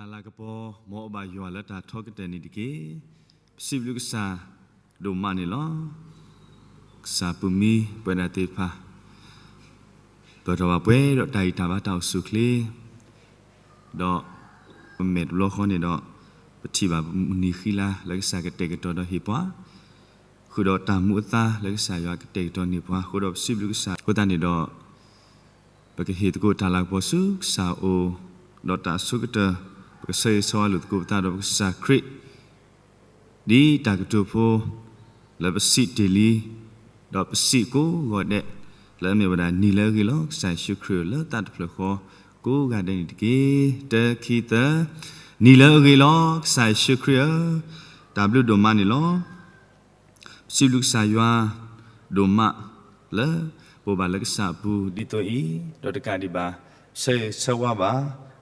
တၢ်လၤကပီၤ မ်အဘၣ်ယွၤလၢတၢ်ထီကတၢၢ်န့ၣ်တက့ၢ်. ပစံးဘျုးကစၢ်ဒိၣ်မးန့ၣ်လီၤ. ကစၢ်ပူၤမံပဝဲဒၣ်သ့ၣ်တဖၣ် ပၢၢ်ထီၣ်ဘၣ်ပှဲၤဒီးတၢ်ဂံၢ်တၢ်ဘါတၢ်အိၣ်ဆူၣ်အိၣ်ချ့ ဒီးပမဲာ်တဘျီဃီန့ၣ်ဒီး ပထံၣ်ဘၣ်မုၢ်နံၤဃံလၤလၢကစၢ်ကတဲာ်ကတီၤဒီးဟ့ၣ်ပှၤ, ဃုာ်ဒီးတၢ်မူအသါလၢကစၢ်ယွၤကတဲာ်ကတီၤန့ၢ်ပှၤအဃိဒီး ပစံးဘျုးကစၢ်အဃိသတးန့ၣ်ဒီး ပကဟ့ၣ်သကိးတၢ်လၤကပီၤဆူကစၢ်အအိၣ်, ဒီးတၢ်အဆိကတၢၢ် ပကဆၢဂ့ၤဆၢဝါလိာ်သကိးပသးဒီးပကစၢ်ခရံာ် ဒ်တၢ်ကတိၤဖိ လၢပစံးတ့ၢ်လံ, ဒီးပစံးကိးဂီၤဒဲး လၢအမ့ၢ်ဝဲဒၣ်နံၤလၢအဂ့ၤလီၤ ကစၢ်ယ့ၣ်ၡူးခရံာ်ဧၢ လၢသးတဖျၢၣ်ဃီကိးဂၤဒဲးန့ၣ်တက့ၢ်. တၢ ခံ သၢ. နံၤလၢအဂ့ၤလီၤ ကစၢ်ယ့ၣ်ၡူးခရံာ်ဧၢ, တၢ်ဘျုးဒိၣ်မးန့ၣ်လီၤ. ပစံးဘျုးကစၢ်ယွၤဒိၣ်မး လၢပအိၣ်ဘၣ်လၢကစၢ်အပူၤဒ်သိးအံၤ, ဒီးတကးဒံးဘၣ် ဆၢဂ့ၤဆၢဝါဘၣ်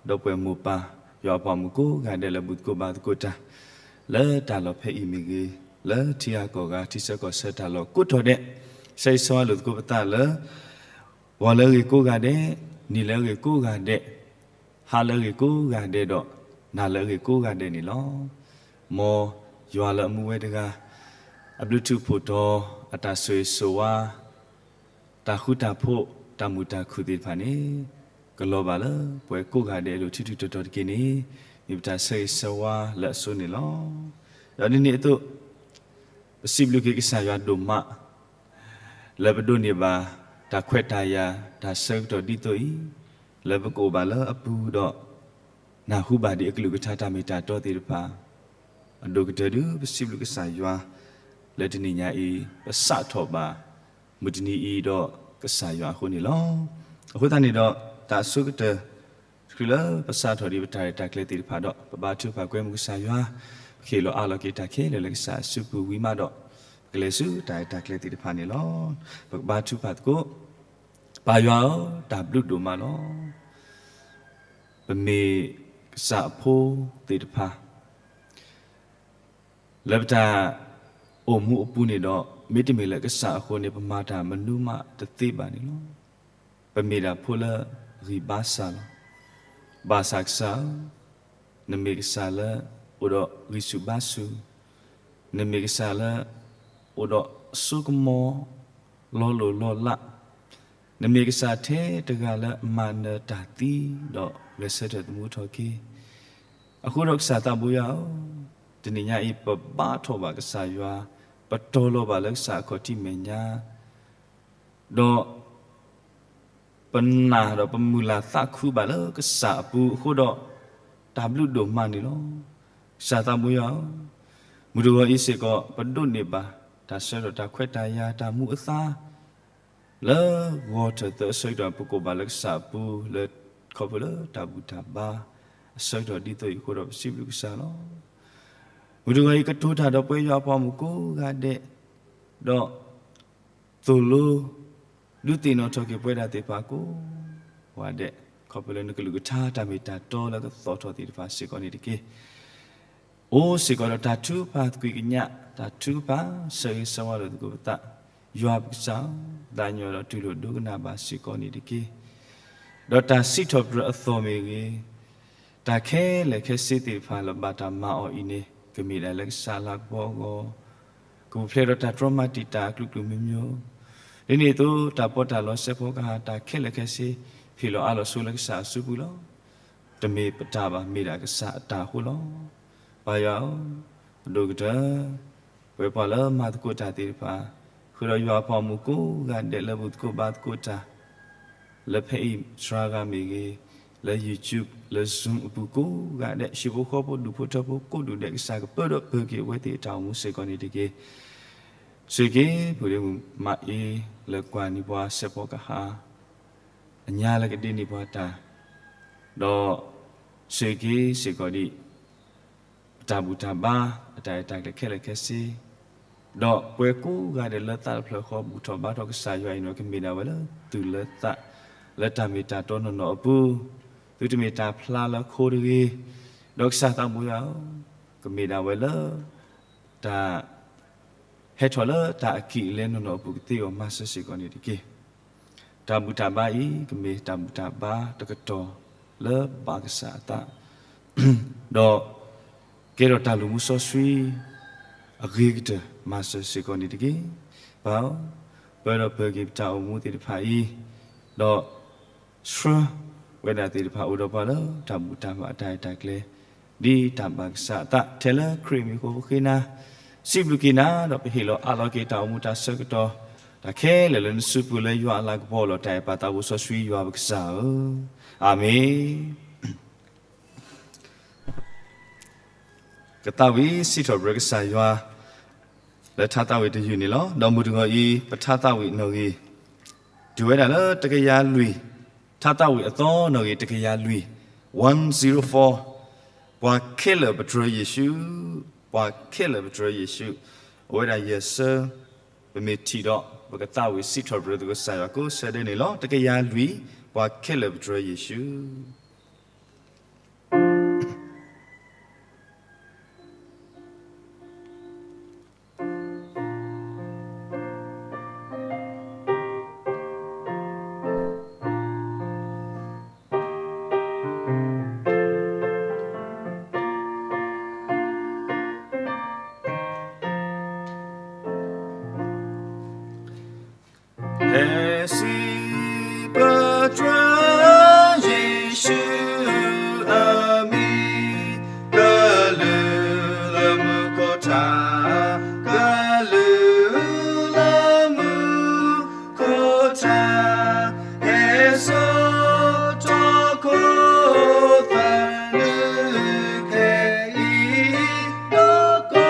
ဒီပုၢ်ဝဲၢ်မိၢ်ပၢ် ယွၤအပှၤမုၣ်ကိးဂၤဒဲးလၢဘူၣ်သကိးဘါသကိးတၢ် လၢတၢ်လီၢ်ဖဲအံၤမ့ၢ်ဂ့ၤ, လၢထံဂၤကီၢ်ဂၤ ထံဆၢကီၢ်ဆၢတၢ်လီၢ်ကိးတီၤဒဲး, ဆၢဂ့ၤဆၢဝါလိာ်သကိးပသးလၢ ဂီၤလၢအဂ့ၤကိးဂၤဒဲး, နံၤလၢအဂ့ၤကိးဂၤဒဲး, ဟါလၢအဂ့ၤကိးဂၤဒဲးဒီး နၤလၢအဂ့ၤကိးဂၤဒဲးန့ၣ်လီၤ. မ်ယွၤလၢအမူဝဲတဂၤ အဘျုးထူးဖှိၣ်တီၤ အတၢ်ဆိၣ်ဂ့ၤဆိၣ်ဝါ တၢ်ဃူတၢ်ဖိး တၢ်မုာ်တၢ်ခုၣ်သ့ၣ်တဖၣ်န့ၣ် ကလီၤဘၣ်လၢပဝဲကိးဂၤဒဲးအလိၤ ထူးထူးတီၤတီၤတက့ၢ်န့ၣ် မ့ၢ်ပတၢ်ဆၢဂ့ၤဆၢဝါလၢအဆိန့ၣ်လီၤ. ဒီးဒ်န့ၣ်အသိး ပစံးဘျုးက့ၤကစၢ်ယွၤဒိၣ်မး လၢပဒိးန့ၢ်ဘၣ် တၢ်ခွဲးတၢ်ယာ် တၢ်ဆၢကတီၢ်ဒ်သိးအံၤ လၢပကအိၣ်ဘၣ်လၢအပူၤဒီး နၢ်ဟူဘၣ်ဒံးအကလုၢ်ကထါတၢ်မ့ၢ်တၢ်တီသ့ၣ်တဖၣ် အဒိၣ်ကတၢၢ်ဒုး ပစံးဘျုးကစၢ်ယွၤ လၢတနံၤညါအံၤ ပစးထီၣ်ဘၣ် မုၢ်တနံၤအံၤဒီးကစၢ်ယွၤအဃိန့ၣ်လီၤ. အဃိသတးန့ၣ်ဒီး တၢ်အဆိကတၢၢ် တချုးလၢပစးထီၣ်ဒံးပတၢ်ရဲၣ်တၢ်ကျဲၤသ့ၣ်တဖၣ်ဒီး ပဘါထုကဖၣ်ကွဲမုာ်ကစၢ်ယွၤ, ပကဟ့ၣ်လီၤအးလီၤက့ၤတၢ်ခဲလၢာ်လၢကစၢ်အစုပူၤဝံၤမးဒီး ပကလဲၤဆူတၢ်ရဲၣ်တၢ်ကျဲၤသ့ၣ်တဖၣ်န့ၣ်လီၤ. ပကဘါထုကဖၣ်သကိး, ပၢ်ယွၤဧၢ, တၢ်ဘျုးဒိၣ်မးလီၤ. ပမ့ၢ်ကစၢ်အဖိသ့ၣ်တဖၣ် လၢပတၢ်အိၣ်မူအပူၤန့ၣ်ဒီး မ့တမ့ၢ်လၢကစၢ်အဃိန့ၣ် ပမၤတၢ်မနုၤမးတသ့ဘၣ်န့ၣ်လီၤ. ပမ့ၢ်ဒၣ်ဖိလၢဂံၢ်ဘါစၢ်လီၤ. ဘၣ်ဆၣ်ကစၢ်ဧၢ, နမ့ၢ်ကစၢ်လၢအိၣ်ဒီးဂံၢ်ဆူၣ်ဘါဆူၣ်, နမ့ၢ်ကစၢ်လၢအိၣ်ဒီးအစိကမီၤ လီၤလိၢ်လီၤလး, နမ့ၢ်ကစၢ်ထဲတဂၤလၢအမၤနၢၤတၢ်သံ ဒီးဂဲၤဆၢထၢၣ်သမူထီၣ်က့ၤ အဃိဒီးကစၢ်သးဘိယွၤဧၢ, တနံၤညါအံၤ ပဘါထီၣ်ဘၣ်ကစၢ်ယွၤ, ပတီၤလီၤဘၣ်လၢကစၢ်အခီၣ်ထံးမဲာ်ညါ, ဒီးပနာ်ဒီးပမုၢ်လၢ်သးခုဘၣ်လၢကစၢ်အပူၤအဃိဒီး တၢ်ဘျုးဒိၣ်မးန့ၣ်လီၤ. ကစၢ်သးဘိယွၤဧၢ, မုၢ်တဂီၤအံၤစ့ၢ်ကီး ပဒိးန့ၢ်ဘၣ် တၢ်ဆၢကတီၢ်တၢ်ခွဲးတၢ်ယာ်တၢ်မူအသါ လၢဂီၤထၢၣ်သၢအဆၢကတီၢ် ပကအိၣ်ဘၣ်လၢကစၢ်အပူၤ လၢခီဖျိလၢတၢ်ဘူၣ်တၢ်ဘါအဆၢကတီၢ်ဒ်သိးအံၤအဃိဒီး ပစံးဘျုးကစၢ်လီၤ. မုၢ်တဂီၤအံၤ ကတိၤတၢ်ဒီးပှၤယွၤအပှၤမုၣ်ကိးဂၤဒဲး, ဒီးသိၣ်လိ ဒုးသ့ၣ်နီၣ်ထီၣ်က့ၤပဝဲဒၣ်သ့ၣ်တဖၣ်ကိးဂၤဒဲး ခီဖျိလၢနကလုၢ်ကထါတၢ်မ့ၢ်တၢ်တီလၢကသီၣ်ထီၣ်သ့ၣ်တဖၣ်စ့ၢ်ကီးန့ၣ်တက့ၢ်. အိၣ်စ့ၢ်ကီးဒီးတၢ်ထုကဖၣ်သကွံာ်ကညး တၢ်ထုကဖၣ်ဆၢဂ့ၤဆၢဝါလိာ်သကိးပသး, ယွၤပကစၢ်ဧၢ, သးကညီၤဒီးတူၢ်လိာ်ဒိကနၣ်ဘၣ်စ့ၢ်ကီးန့ၣ်တက့ၢ်. ဒီးတၢ်စံးထီၣ်ပတြၢၤအသီၣ်မ့ၢ်ဂ့ၤ, တၢ်ခဲလၢာ်ခဲဆ့သ့ၣ်တဖၣ်လၢဘၣ်တၢ်မၤအီၤအံၤန့ၣ် ကမ့ၢ်ဒၣ်လၢကစၢ်လၤကပီၤအဂီၢ်, ကပူၤဖျဲးဒီးတၢ်တြီမၤတံာ်တာ်အကလုာ်ကလုာ်မံၤမံၤ, ဒ်န့ၣ်အသိး တၢ်ပီးတၢ်လီစဲးဖီကဟၣ် တၢ်ခဲလၢာ်ခဲဆ့ ဟ့ၣ်လီၤအးလီၤဆိလၢကစၢ်အစုပူၤလီၤ. တမ့ၢ်ပတၢ်ဘၣ် မ့ၢ်ဒၣ်ကစၢ်အတၢ်အဃိလီၤ. ပၢ်ယွၤဧၢ, အဒိၣ်ကတၢၢ် ပဝဲပှၤလၢမၤသကိးတၢ်သ့ၣ်တဖၣ်, ဃုာ်ဒီးယွၤအပှၤမုၣ်ကိးဂၤဒဲးလၢဘူၣ်သကိးဘါသကိးတၢ် လၢဖဲအံၤစှၤဂၤမ့ၢ်ဂ့ၤ, လၢ YouTube လၢ Zoom အပူၤကိးဂၤဒဲး ဟံၣ်ဖိဃီဖိဒူၣ်ဖိထၢဖိကိးဒူၣ်ဒဲး ကစၢ်ကပၢဒီးပၢၤက့ၤအဝဲသ့ၣ်အတၢ်အိၣ်မူစ့ၢ်ကီးန့ၣ်တက့ၢ်. ဆိၣ်ဂ့ၤက့ၤ ဖုဒ့မုၣ်မၤအ့ လၢကွၢ်န့ၢ်ပှၤစဲးဖီကဟၣ် အညါလၢကဒ့န့ၢ်ပှၤတၢ်, ဒီးဆိၣ်ဂ့ၤက့ၤစ့ၢ်ကီးဒံး ပတၢ်ဘူၣ်တၢ်ဘါ အတၢ်ရဲၣ်တၢ်ကျဲၤခဲလၢာ်ခဲဆ့, ဒီးပှၤကိးဂၤဒဲးလၢသးတဖျၢၣ်ဃီဘူၣ်ထီၣ်ဘါထီၣ်ကစၢ်ယွၤအံၤန့ၣ် ကမ့ၢ်ဒၣ်ဝဲလၢသူၣ်လၢသး လၢတၢ်မ့ၢ်တၢ်တီနီၢ်နီၢ်အပူၤ, သုတမ့ၢ်တၢ်ဖျါလၢခိတဂ့ၤ, ဒီးကစၢ်သးဘိယွၤဧၢ, ကမ့ၢ်ဒၣ်ဝဲလၢ တၢ် ဟဲထီၣ်လၢတၢ်အကံၢ်အလဲနီၢ်နီၢ်အပူၤကသ့အဂီၢ် မၤစၢၤစ့ၢ်ကီးန့ၣ်တက့ၢ်. တၢ်ဘူၣ်တၢ်ဘါအံၤ ကမ့ၢ်တၢ်ဘူၣ်တၢ်ဘါတကတီၢ်လၢဘၣ်ကစၢ်အသး, ဒီးကဲထီၣ်တၢ်လူၤမူစီဆှံ အဂ့ၤကတၢၢ်မၤစၢၤစ့ၢ်ကီးန့ၣ်တက့ၢ်. ပၢ်ဧၢ, ပၢဒီးပၢၤက့ၤပတၢ်အိၣ်မူသ့ၣ်တဖၣ်အံၤ, ဒီးဆှၢဝဲဒၣ်သ့ၣ်တဖၣ်အိၣ်ဒီးပှၤလၢတၢ်ဘူၣ်တၢ်ဘါအတၢ်ရဲၣ်တၢ်ကျဲၤ ဒ်တၢ်ဘၣ်ကစၢ်အသး ထဲလၢခရံာ်မံၤအဃိ ပဃ့နၤ, စံးဘျုးက့ၤနၤ ဒီးပဟ့ၣ်လီၤအးလီၤက့ၤတၢ်အိၣ်မူတၢ်ဆၢကတီၢ် တၢ်ခဲလၢာ်လၢနစုပူၤလၢယွၤအလၤကပီၤလီၤ တၢ်အဲၣ်ပာ်သးဘိစီဆှံယွၤပကစၢ်ဧၢ, အၤမ့ၣ်. ကသးဝံၣ်စံးထီၣ်ပတြၢၤကစၢ်ယွၤ လၢထါသးဝံၣ်တယုၢ်န့ၣ်လီၤ. ဒီးမုၢ်တဂီၤအံၤ ပထါသးဝံၣ်နီၣ်ဂံၢ် တုၤဝဲဒၣ်လၢတကယၤလွံၢ်, ထါသးဝံၣ်အသီနီၣ်ဂံၢ်တကယၤလွံၢ်, one zero four, ပှၤခဲလၢာ်ပတြၢၤယ့ၣ်ၡူး, ပှၤခဲလၢာ်ပတြၢၤယ့ၣ်ၡူး, အဝဲဒၣ်ယဲၢ်ဆၢ, ပမ့ၢ်ထံၣ်ဒီး ပကသးဝံၣ်စံးထီၣ်ပတြၢၤသုကစၢ်ယွၤကိးဆၢဒဲးန့ၣ်လီၤ. တကယၤလွံၢ်, ပှၤခဲလၢာ်ပတြၢၤယ့ၣ်ၡူး. Hesi patra Yeshu ami, kalula mukota, kalula mukota, heso toko thanu kei doko.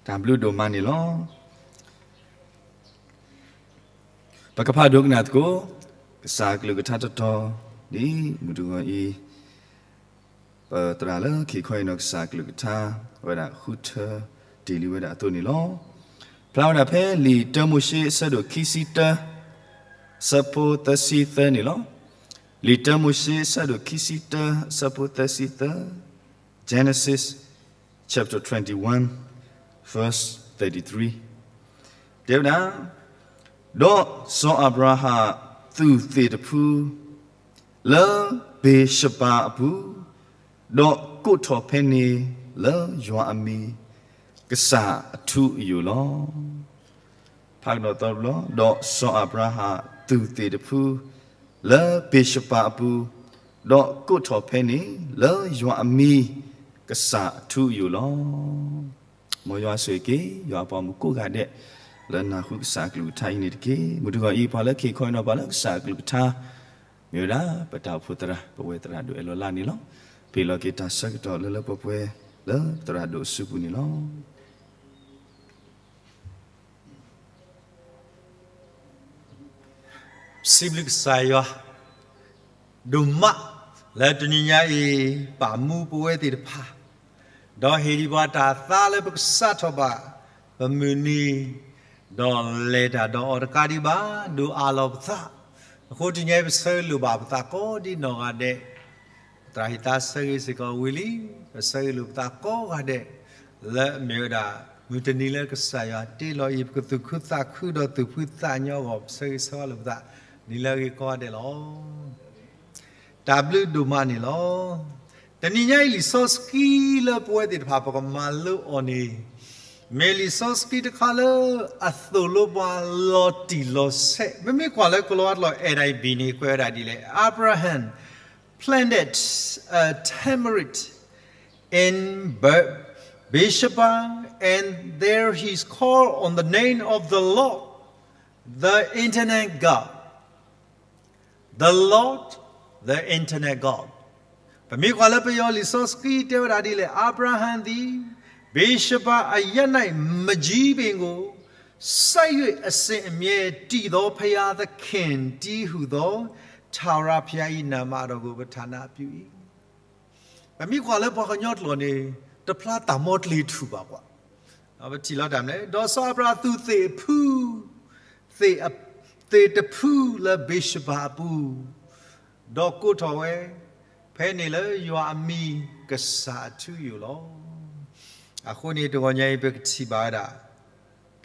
တၢ်ဘျုးဒိၣ်မးန့ၣ်လီၤ. ပကဖးဒိကနၣ်သကိး ကစၢ်ကလုၢ်ကထါတတီၤ ဒ်မုၢ်တဂီၤအံၤ ပသရၣ်လၢခံခီအံၤနီၤ ကစၢ်ကလုၢ်ကထါ အဝဲဒၣ်ဃုထၢတ့ၢ်လံဝဲဒၣ်အသိးန့ၣ်လီၤ. ဖျါဝဲဒၣ်ဖဲလံာ်တၢမိၤၡ့အဆၢဒိၣ်ခံဆံတၢ အဆၢဖိသၢဆံသၢန့ၣ်လီၤ. လံာ်တၢမိၤၡ့အဆၢဒိၣ်ခံဆံတၢ အဆၢဖိသၢဆံသၢ Genesis chapter twenty-one, verse thirty-three တဲဝဲဒၣ်, ဒီးစီၤအၤဘြၤဟၣ်သူၣ်သ့ၣ်တဖု လၢဘ့ၤၡဘၤအပူၤ, ဒီးကိးထီၣ်ဖဲန့ၣ်လၢယွၤအမံၤ ကစၢ်အထူအယိာ်လီၤ. ဖးကဒီးသီတဘျီ, ဒီးစီၤအၤဘြၤဟၣ်သူၣ်သ့ၣ်တဖု လၢဘ့ၤၡဘၤအပူၤ, ဒီးကိးထီၣ်ဖဲန့ၣ်လၢယွၤအမံၤ ကစၢ်အထူအယိာ်လီၤ. မ်ယွၤဆိၣ်ဂ့ၤက့ၤ ယွၤအပှၤမုၣ်ကိးဂၤဒဲး လၢနၢ်ဟူကစၢ်အကလုၢ်ကထါအံၤန့ၣ်တက့ၢ်. မုၢ်တဂီၤအံၤ ပှၤလၢခံခီအံၤနီၤ ပှၤလၢကစၢ်အကလုၢ်ကထါ မ့ၢ်ဝဲဒၣ် ပတၢ်အိၣ်ဖှိၣ်သရၣ် ပဝဲသရၣ်ဒိၣ်အဲၣ်လီၤလၢ်န့ၣ်လီၤ. ပဟ့ၣ်လီၤက့ၤတၢ်ဆၢကတီၢ်လၢလၢပှဲၤပှဲၤ လၢသရၣ်ဒိၣ်အစုပူၤန့ၣ်လီၤ. စံးဘျုးကစၢ်ယွၤ ဒိၣ်မး လၢတနံၤညါအံၤ ပာ်မူပဝဲသ့ၣ်တဖၣ်, ဒီးဟ့ၣ်ဒံးပှၤတၢ်သါလၢပကစးထီၣ်ဘၣ် ပမုၢ်နံၤ, ဒီးလဲၤတၢ်ဒီးအီၤတကးဒံးဘၣ် ဒိးအးလီၤပသး, အဃိတနံၤညါအံၤ ပဆၢဂ့ၤလိာ်ဘၣ်ပသးကိးဒ်နီၢ်ဂၤဒဲး, ပသရၣ်ဟံသးဆၢဂ့ၤစ့ၢ်ကီးဝံၤလံ, ပဆၢဂ့ၤလိာ်ပသးကိးဂၤဒဲး, လၢအမ့ၢ်ဝဲဒၣ် မုၢ်တနံၤလၢကစၢ်ယွၤတ့လီၤအံၤ ပကသူၣ်ခုသးခုဒီးသူၣ်ဖှံသးညီအဂီၢ် ပဆၢဂ့ၤဆၢဝါလိာ်ပသး နံၤလၢအဂ့ၤကိးဂၤဒဲးလီၤ. တၢ်ဘျုးဒိၣ်မးန့ၣ်လီၤ. တနံၤညါအံၤလံာ်စီဆှံလၢပဝဲသ့ၣ်တဖၣ် ပကမၤလိအီၤန့ၣ်, မ့ၢ်လံာ်စီဆှံတခါလၢအသိၣ်လိပှၤလီၤတံၢ်လီၤဆဲး, ပမ့ၢ်ကွၢ်လၢကလံးဝါကျိာ် N I V န့ၣ် ကွဲးဝဲဒၣ်ဒ်လဲၣ်, Abraham planted a tamarisk in Be-, Beersheba, and there he called on the name of the Lord, the internet God. The Lord, the internet God. ပမ့ၢ်ကွၢ်လၢပယီၤလံာ်စီဆှံတဲဝဲဒၣ်ဒ်လဲၣ်, အၤဘြၤဟၣ်သ့ၣ်, ဘ့ၡဘၤအရပ်၌ မန်ကြီးပင်ကို စိုက်၍ အစဉ်အမြဲတည်သော ဘုရားသခင်တည်းဟူသော ထာဝရဘုရား၏ နာမတော်ကို ပဌာနပြု၏. ပမ့ၢ်ကွၢ်လၢပှၤကညီကျိာ်န့ၣ် တဖျါတၢ်မီကျ့ၤထူၣ်ဘၣ်ကွၢ်, ပထံၣ်လီၤတၢ်မနုၤလဲၣ်, ဒီးစီၤအၤဘြၤဟၣ်သူၣ်သ့ၣ်ဖု, သ့ၣ်အ, သ့ၣ်တဖုလၢဘ့ၡဘၤအပူၤ, ဒီးကိးထီၣ်ဝဲ, ဖဲန့ၣ်လၢယွၤအမံၤကစၢ်အထူအယိာ်လီၤ. အဃိန့ၣ် တဂီၤညါအံၤ ပကထံၣ်ဘၣ်ဝဲဒၣ်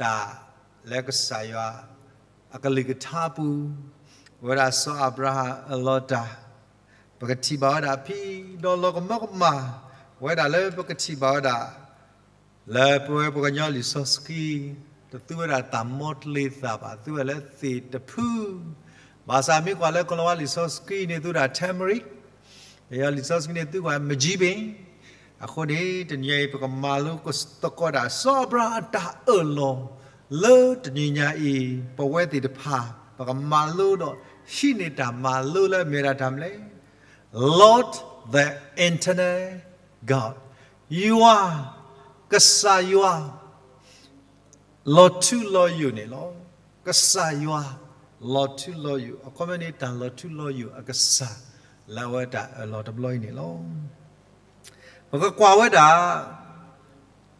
တၢ်လၢကစၢ်ယွၤအကလုၢ်ကထါပူၤ, ဝဲဒၣ်စီၤအၤဘြၤဟၣ်အလီၤတၢ်, ပကထံၣ်ဘၣ်ဝဲဒၣ်ဖံဒီးလီၤကမၢကမၣ်ဝဲဒၣ်လၢပကထံၣ်ဘၣ်ဝဲဒၣ် လၢပဝဲပှၤကညီလံာ်စီဆှံ, တသူဝဲဒၣ်တၢ်မီကျ့ၤသးဘၣ်, သူဝဲလၢသ့ၣ်တဖု, ဘၣ်ဆၣ်မ့ၢ်ကွၢ်လၢကလံးဝါလံာ်စီဆှံန့ၣ် သူဝဲဒၣ် tamarisk, ပယီၤလံာ်စီဆှံန့ၣ် သူဝဲဒၣ် မန်ကြီးပင်, အဃိန့ၣ် တနံၤအံၤ ပကမၤလိသကိးဒၣ် စီၤအၤဘြၤဟၣ်အတၢ်အၢၣ်လီၤ, လၢတနံၤညါအံၤ ပဝဲသ့ၣ်တဖၣ် ပကမၤလိဒီးဟံးန့ၢ်တၢ်မၤလိလၢအမ့ၢ်ဝဲဒၣ်တၢ်မနုၤလဲၣ်, Lord the internet God, ယွၤ, ကစၢ်ယွၤ လီၤထူလီၤယိာ်န့ၣ်လီၤ. ကစၢ်ယွၤ လီၤထူလီၤယိာ်, အခီပညီန့ၣ် တၢ်လီၤထူလီၤယိာ်အကစၢ် လၢအဝဲတၢ်အၢၣ်လီၤတဘျီအံၤန့ၣ်လီၤ. ပကကွၢ်ဝဲဒၣ်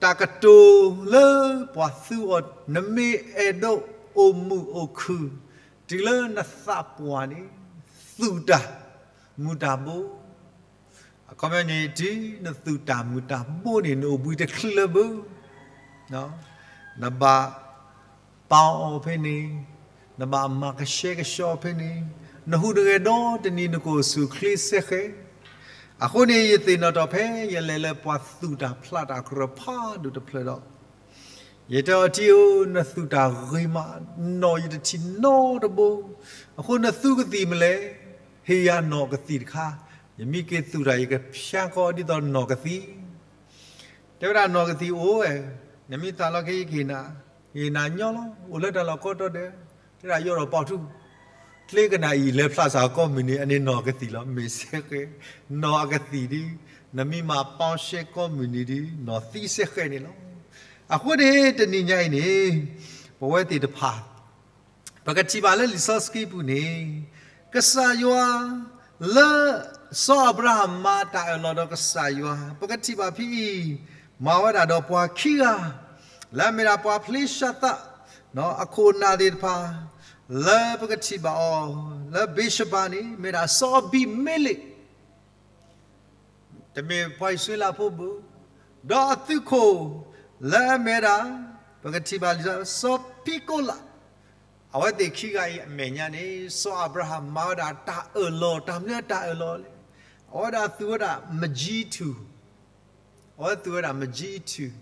တၢ်ကတိၤလၢပှၤသူအီၤ, နမ့ၢ်အဲၣ်ဒိးအိၣ်မုာ်အိၣ်ခုၣ် တုၤလၢနသးပှၢ်န့ၣ် သူၣ်တၢ်မုာ်တၢ်ဘိ အခီပညီန့ၣ် တုၤနသူၣ်တၢ်မုာ်တၢ်ဘိန့ၣ် နအိၣ်ဘှံးတချုးလၢၤဘၣ်. နဘၣ်ပာ်အီၤဖဲန့ၣ်, နဘၣ်မၤကဆှဲကဆှီဖဲန့ၣ်, နဟူးနဂဲၤဒီတနံၤ နကအိၣ်ဆူၣ်အိၣ်ချ့စဲဃဲး. အဃိန့ၣ် ယသ့ၣ်နီၣ်ထီၣ်ဖဲ ယလဲၤလၢပှၤသူၣ်တၢ်ဖျးတၢ်ကရၢဖးဒိၣ်တဖျၢၣ်ဒီး ယတဲအီၤ ထံဧၢ, နသူၣ်တၢ်ဂ့ၤမး, နီၢ်ယတထံၣ်နီတဘိ, အဃိနသူကသံၣ်မနုၤလဲၣ်, ဟ့ၣ်ယၤနီၢ်ကသံၣ်တခါ, ယမ့ၢ်က့ၤသူၣ်တၢ် ယကဖၠါကီဒ်သိးနီၢ်ကသံၣ်. တဲဝဲဒၣ်နီၢ်ကသံၣ်အိၣ်ဝဲ, နမ့ၢ်သးလီၤခဲအံၤကဟ့ၣ်နၤ, ယဟ့ၣ်နၤညီလီၤ, အိၣ်လၢတၢ်လီၢ်ကိးတီၤဒဲး, တဲဒၣ်ယီၢ်ဒီးပီၣ်ထူ, ချ့ကနၣ်အံၤ လဲၤဖျးစ့ၢ်ကီးမုၢ်နံၤ အန့ၣ်နီၢ်ကသံၣ်လီၤ, မ့ၢ်စဲဃဲး, နီၢ်အကသံၣ်ဒု, နမ့ၢ်မၤပီၣ်ရှဲကီးမုၢ်နံၤဒု, နီၢ်သံစဲဃဲးန့ၣ်လီၤ. အဃိန့ၣ် တနံၤညါအံၤန့ၣ် ပဝဲသ့ၣ်တဖၣ် ပကထံၣ်ဘၣ်လၢလံာ်စီဆှံပူၤန့ၣ် ကစၢ်ယွၤ လၢ စီၤအၤဘြၤဟၣ်မၤတၢ်အၢၣ်လီၤဒီးကစၢ်ယွၤ ပကထံၣ်ဘၣ်ဖဲအံၤ မၤဝဲဒၣ်ဒီးပှၤခံဂၤ လၢအမ့ၢ်ဒၣ်ပှၤဖလ့ၡသး အခိၣ်အနၢ်သ့ၣ်တဖၣ် လၢပကထံၣ်ဘၣ်အီၤ လၢဘ့းရှဘၤန့ၣ် မ့ၢ်ဒၣ်စီၤအဘံၤမ့လ့း တမ့ၢ်ပှၤအံၣ်စရ့လးဖိဘၣ်, ဒီးအသုးခိၣ် လၢအမ့ၢ်ဝဲဒၣ် ပကထံၣ်ဘၣ်လံာ်စီဆှံ စီၤဖံကိလး, အဝဲသ့ၣ်ခံဂၤအံၤအမဲာ်ညါန့ၣ် စီၤအၤဘြၤဟၣ်မၤဝဲဒၣ်တၢ်အၢၣ်လီၤ, တၢ်မနုၤတၢ်အၢၣ်လီၤလဲၣ်. အဝဲဒၣ်သူဝဲဒၣ်မကၠံထူၣ် အဝဲသူဝဲဒၣ်မကၠံထူၣ်,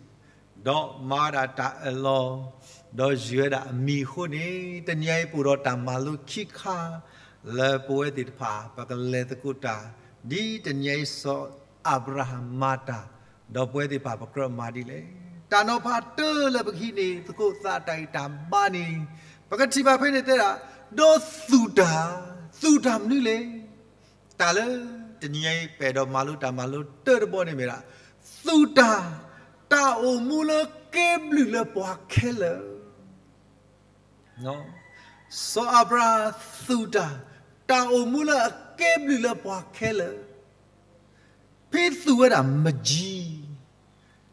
ဒီးမၤဝဲဒၣ်တၢ်အၢၣ်လီၤ, ဒီးယုၢ်ဝဲဒၣ်အမံၤအဃိန့ၣ် တနံၤအံၤပအိၣ်ဒီးတၢ်မၤလိခံခါ လၢပဝဲသ့ၣ်တဖၣ် ပကလဲၤသကိးတၢ် ဒ်တနံၤအံၤစီၤအၤဘြၤဟၣ်မၤတၢ်, ဒီးပဝဲသ့ၣ်တဖၣ်ပကြၢးမၤဒ်လဲၣ်. တၢ်နီၤဖးတၢလၢပကဟံးန့ၢ်သကိးသးတၢ်ဂံၢ်တၢ်ဘါန့ၣ် ပကထံၣ်ဘၣ်ဖဲန့ၣ်တဲဒၣ်, ဒီးသူၣ်တၢ်, သူၣ်တၢ်မနုၤလဲၣ်. တၢ်လၢတနံၤအံၤပအဲၣ်ဒိးမၤလိတၢ်မၤလိတၢတဘီန့ၣ်မ့ၢ်ဒၣ်, သူၣ်တၢ်, တၢ်အိၣ်မူလၢကဲဘျုးလၢပှၤခဲလၢာ်. စီၤအၤဘြၤဟၣ်သူၣ်တၢ်, တၢ်အိၣ်မူလၢအကဲဘျုးလၢပှၤခဲလၢာ်, ဖဲသူၣ်ဝဲဒၣ်မကၠံ,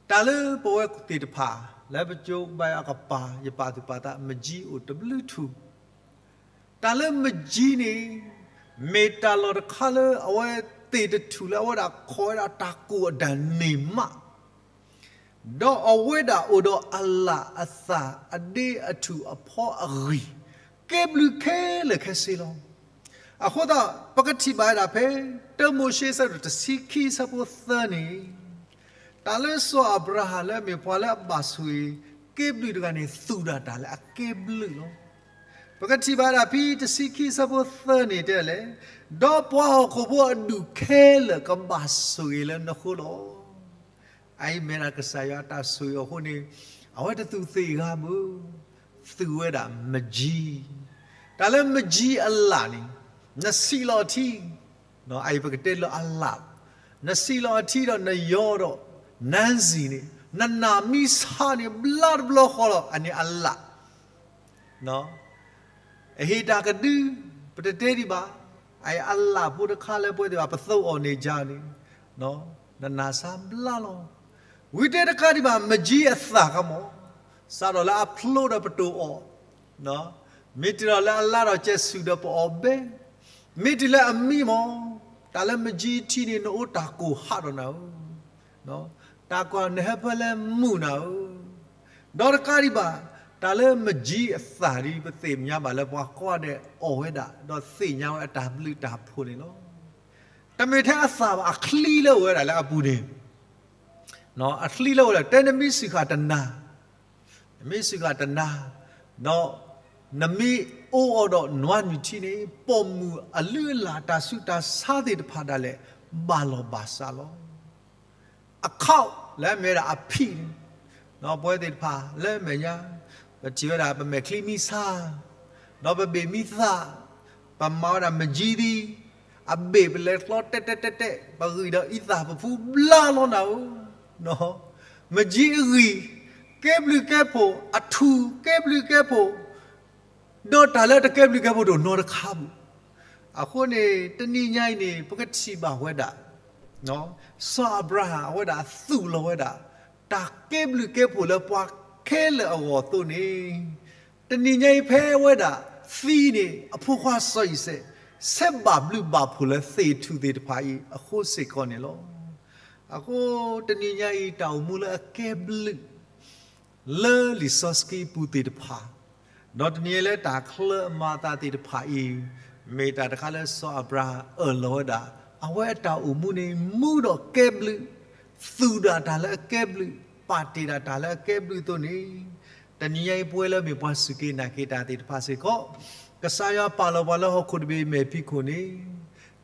တၢ်လၢပဝဲသ့ၣ်တဖၣ် လၢပကၠိဘါယွၤအကပၤ ယပာ်သူၣ်ပာ်သး မကၠံအိၣ်တဘျုးထူၣ် တၢ်လၢမကၠံန့ၣ် မ့ၢ်တၢ်လီၢ်တခါလၢအဝဲသ့ၣ်တထူၣ်လၢအဝဲဒၣ်ခိးဝဲဒၣ်တၢ်ကိၢ်အဒၣ်န့ၢ်မး, ဒီးအဝဲဒၣ်အိၣ်ဒီးအလၣ်အသၣ်အဒ့အထူၣ်အဖီအဂံၢ်, ကဲဘျုးခဲလၢာ်ခဲဆ့လီၤ. အဃိသတး ပကထံၣ်ဘၣ်ဝဲဒၣ်ဖဲ တၢမိၤၡ့အဆၢဒိၣ်တဆံခံအဆၢဖိသၢန့ၣ် တၢ်လၢစီၤအၤဘြၤဟၣ်လၢအမ့ၢ်ပှၤလၢအဘၣ်ဆိၣ်ဂ့ၤ ကဲဘျုးတဂၤန့ၣ် သူၣ်ဒၣ်တၢ်လၢအကဲဘျုးလီၤ. ပကထံၣ်ဘၣ်ဒၣ်ဖဲတဆံခံအဆၢဖိသၢန့ၣ်တဲလဲၣ်, ဒီးပှၤဟီၣ်ခိၣ်ဖိအဒူၣ်ခဲလၢာ်ကဘၣ်ဆိၣ်ဂ့ၤလၢနဃိလီၤ. အအံၤမ့ၢ်ဒၣ်ကစၢ်ယွၤအတၢ်ဆိၣ်ဂ့ၤအဃိန့ၣ် အဝဲတသူၣ်သ့ၣ်ဂၤဘၣ်, သူၣ်ဝဲဒၣ်မကၠံ, တၢ်လၢမကၠံအလၣ်န့ၣ် နဆံးလီၤအထံ အအံၤပကတဲလၢအလၣ်, နဆံးလီၤအထံဒီးနယီဒီး နါစံၤန့ၣ် နနၢ်မံဆါန့ၣ် ဘျါတဘျီဃီလီၤ အန့ၣ်အလၣ် အဟ့ၣ်တၢ်ကဒု, ပတတဲဒံးဘၣ်, အအံၤအလၣ်ဖိတခါလၢပဝဲသ့ၣ်ဘၣ်ပသိအီၤန့ၣ်ယါန့ၣ်, နနၢ်ဆါဘျါလီၤ. ဝံၤတဲတခါဒံးဘၣ် မကၠံအသၣ်ခါမး, စးထီၣ်လၢအဖျိဒီးပတိၢ်အီၤ, မ့ၢ်တုၤလီၤလၢအလါဒီးကဲဆူၣ်ဒီးပအီၣ်ဘဲ, မ့ၢ်တုၤလၢအမံမး, တၢ်လၢမကၠံထံန့ၣ် နအိၣ်တၢ်ကိၢ်ဟးဒီးနၤဧၢ, တၢ်ကိၢ်နဟၢဖၢလၢမုာ်နၤဧၢ, ဒီးတကးဒံးဘၣ်, တၢ်လၢမကၠံအသၣ်ဒ်ပသ့ၣ်ညါဘၣ်လၢပှၤကိးဂၤဒဲးအီၣ်ဝဲဒၣ် ဒီးသ့ၣ်ညါဝဲအတၢ်ဘျုးတၢ်ဖှိၣ်န့ၣ်လီၤ. တမ့ၢ်ထဲအသၣ်ဘၣ် အချံလၢအိၣ်ဝဲဒၣ်လၢအပူၤန့ၣ်, အချံလၢအိၣ်ဝဲဒၣ် တဲနမ့ၢ်စူၢ်ဃာ်တနၤ, နမ့ၢ်စူၢ်ဃာ်တနၤ, ဒီးနမ့ၢ်အိၣ်အီၤဒီးနွါနုၢ်ထံန့ၣ် ပိာ်မုၣ်အလုၢ်အလၢ်တၢ်ဆူးတၢ်ဆါသ့ၣ်တဖၣ်ဒၣ်လဲာ် ဘၣ်လီၢ်ဘၣ်စးလီၤ. အခီၣ်လၢအမ့ၢ်ဝဲဒၣ်အဖံးန့ၣ်, ပဝဲသ့ၣ်တဖၣ်လၢမဲာ်ညါ, ပထံၣ်ဝဲဒၣ်ပမဲာ်ချံမံဆါ, ဒီးပဘ့ၣ်မံသၣ်, ပမၤဝဲဒၣ်မကၠံသံ, အဘ့ၣ်ပလဲၤကျီတဲာ်တဲာ်တဲာ်တဲာ်, ပဂံၢ်ဒီးအံသၣ်ပဖူဘျါလီၤနၤဧၢ, မကၠံအဂံၢ်, ကဲဘျုးကဲဖှိၣ်, အထူၣ်ကဲဘျုးကဲဖှိၣ်, ဒီးတၢ်လၢတကဲဘျုးကဲဖှိၣ်တအိၣ်နီတခါဘၣ်. အဃိန့ၣ် တနံၤညါအံၤန့ၣ် ပကထံၣ်ဘၣ်ဝဲဒၣ် စီၤအၤဘြၤဟၣ်အဝဲဒၣ်သူၣ်လီၤဝဲဒၣ် တၢ်ကဲဘျုးကဲဖှိၣ်လၢပှၤခဲလၢာ်အဂီၢ်အသိးန့ၣ်, တနံၤညါအံၤဖဲအဝဲဒၣ်သံန့ၣ် အဖိခွါစီၤအံၤစဲး ဆဲးဘၣ်ဘျုးဘၣ်ဖှိၣ်လၢသ့ၣ်ထူၣ်သ့ၣ်တဖၣ်အံၤအဃိစ့ၢ်ကီးန့ၣ်လီၤ. အဃိတနံၤညါအံၤ တၢ်အိၣ်မူလၢအကဲဘျုး လၢလံာ်စီဆှံပူၤသ့ၣ်တဖၣ်, ဒီးတနံၤညါလၢတၢ်ချၢအမၤအသးသ့ၣ်တဖၣ်အံၤ, မ့ၢ်တၢ်တခါလၢစီၤအၤဘြၤဟၣ်အၢၣ်လီၤဝဲဒၣ်, အဝဲအတၢ်အိၣ်မူန့ၣ် မူဒီးကဲဘျုး, သူၣ်ဒၣ်တၢ်လၢအကဲဘျုး, ပာ်တ့ၢ်ဒၣ်တၢ်လၢအကဲဘျုးအသိးန့ၣ်, တနံၤညါအံၤပဝဲလၢမ့ၢ်ပှၤစူၢ်က့ၤနာ်က့ၤတၢ်သ့ၣ်တဖၣ်စ့ၢ်ကီး, ကစၢ်ယွၤပာ်လီၤပှၤလၢဟီၣ်ခိၣ်တဘ့ၣ်မဲာ်ဖံးခိၣ်န့ၣ်,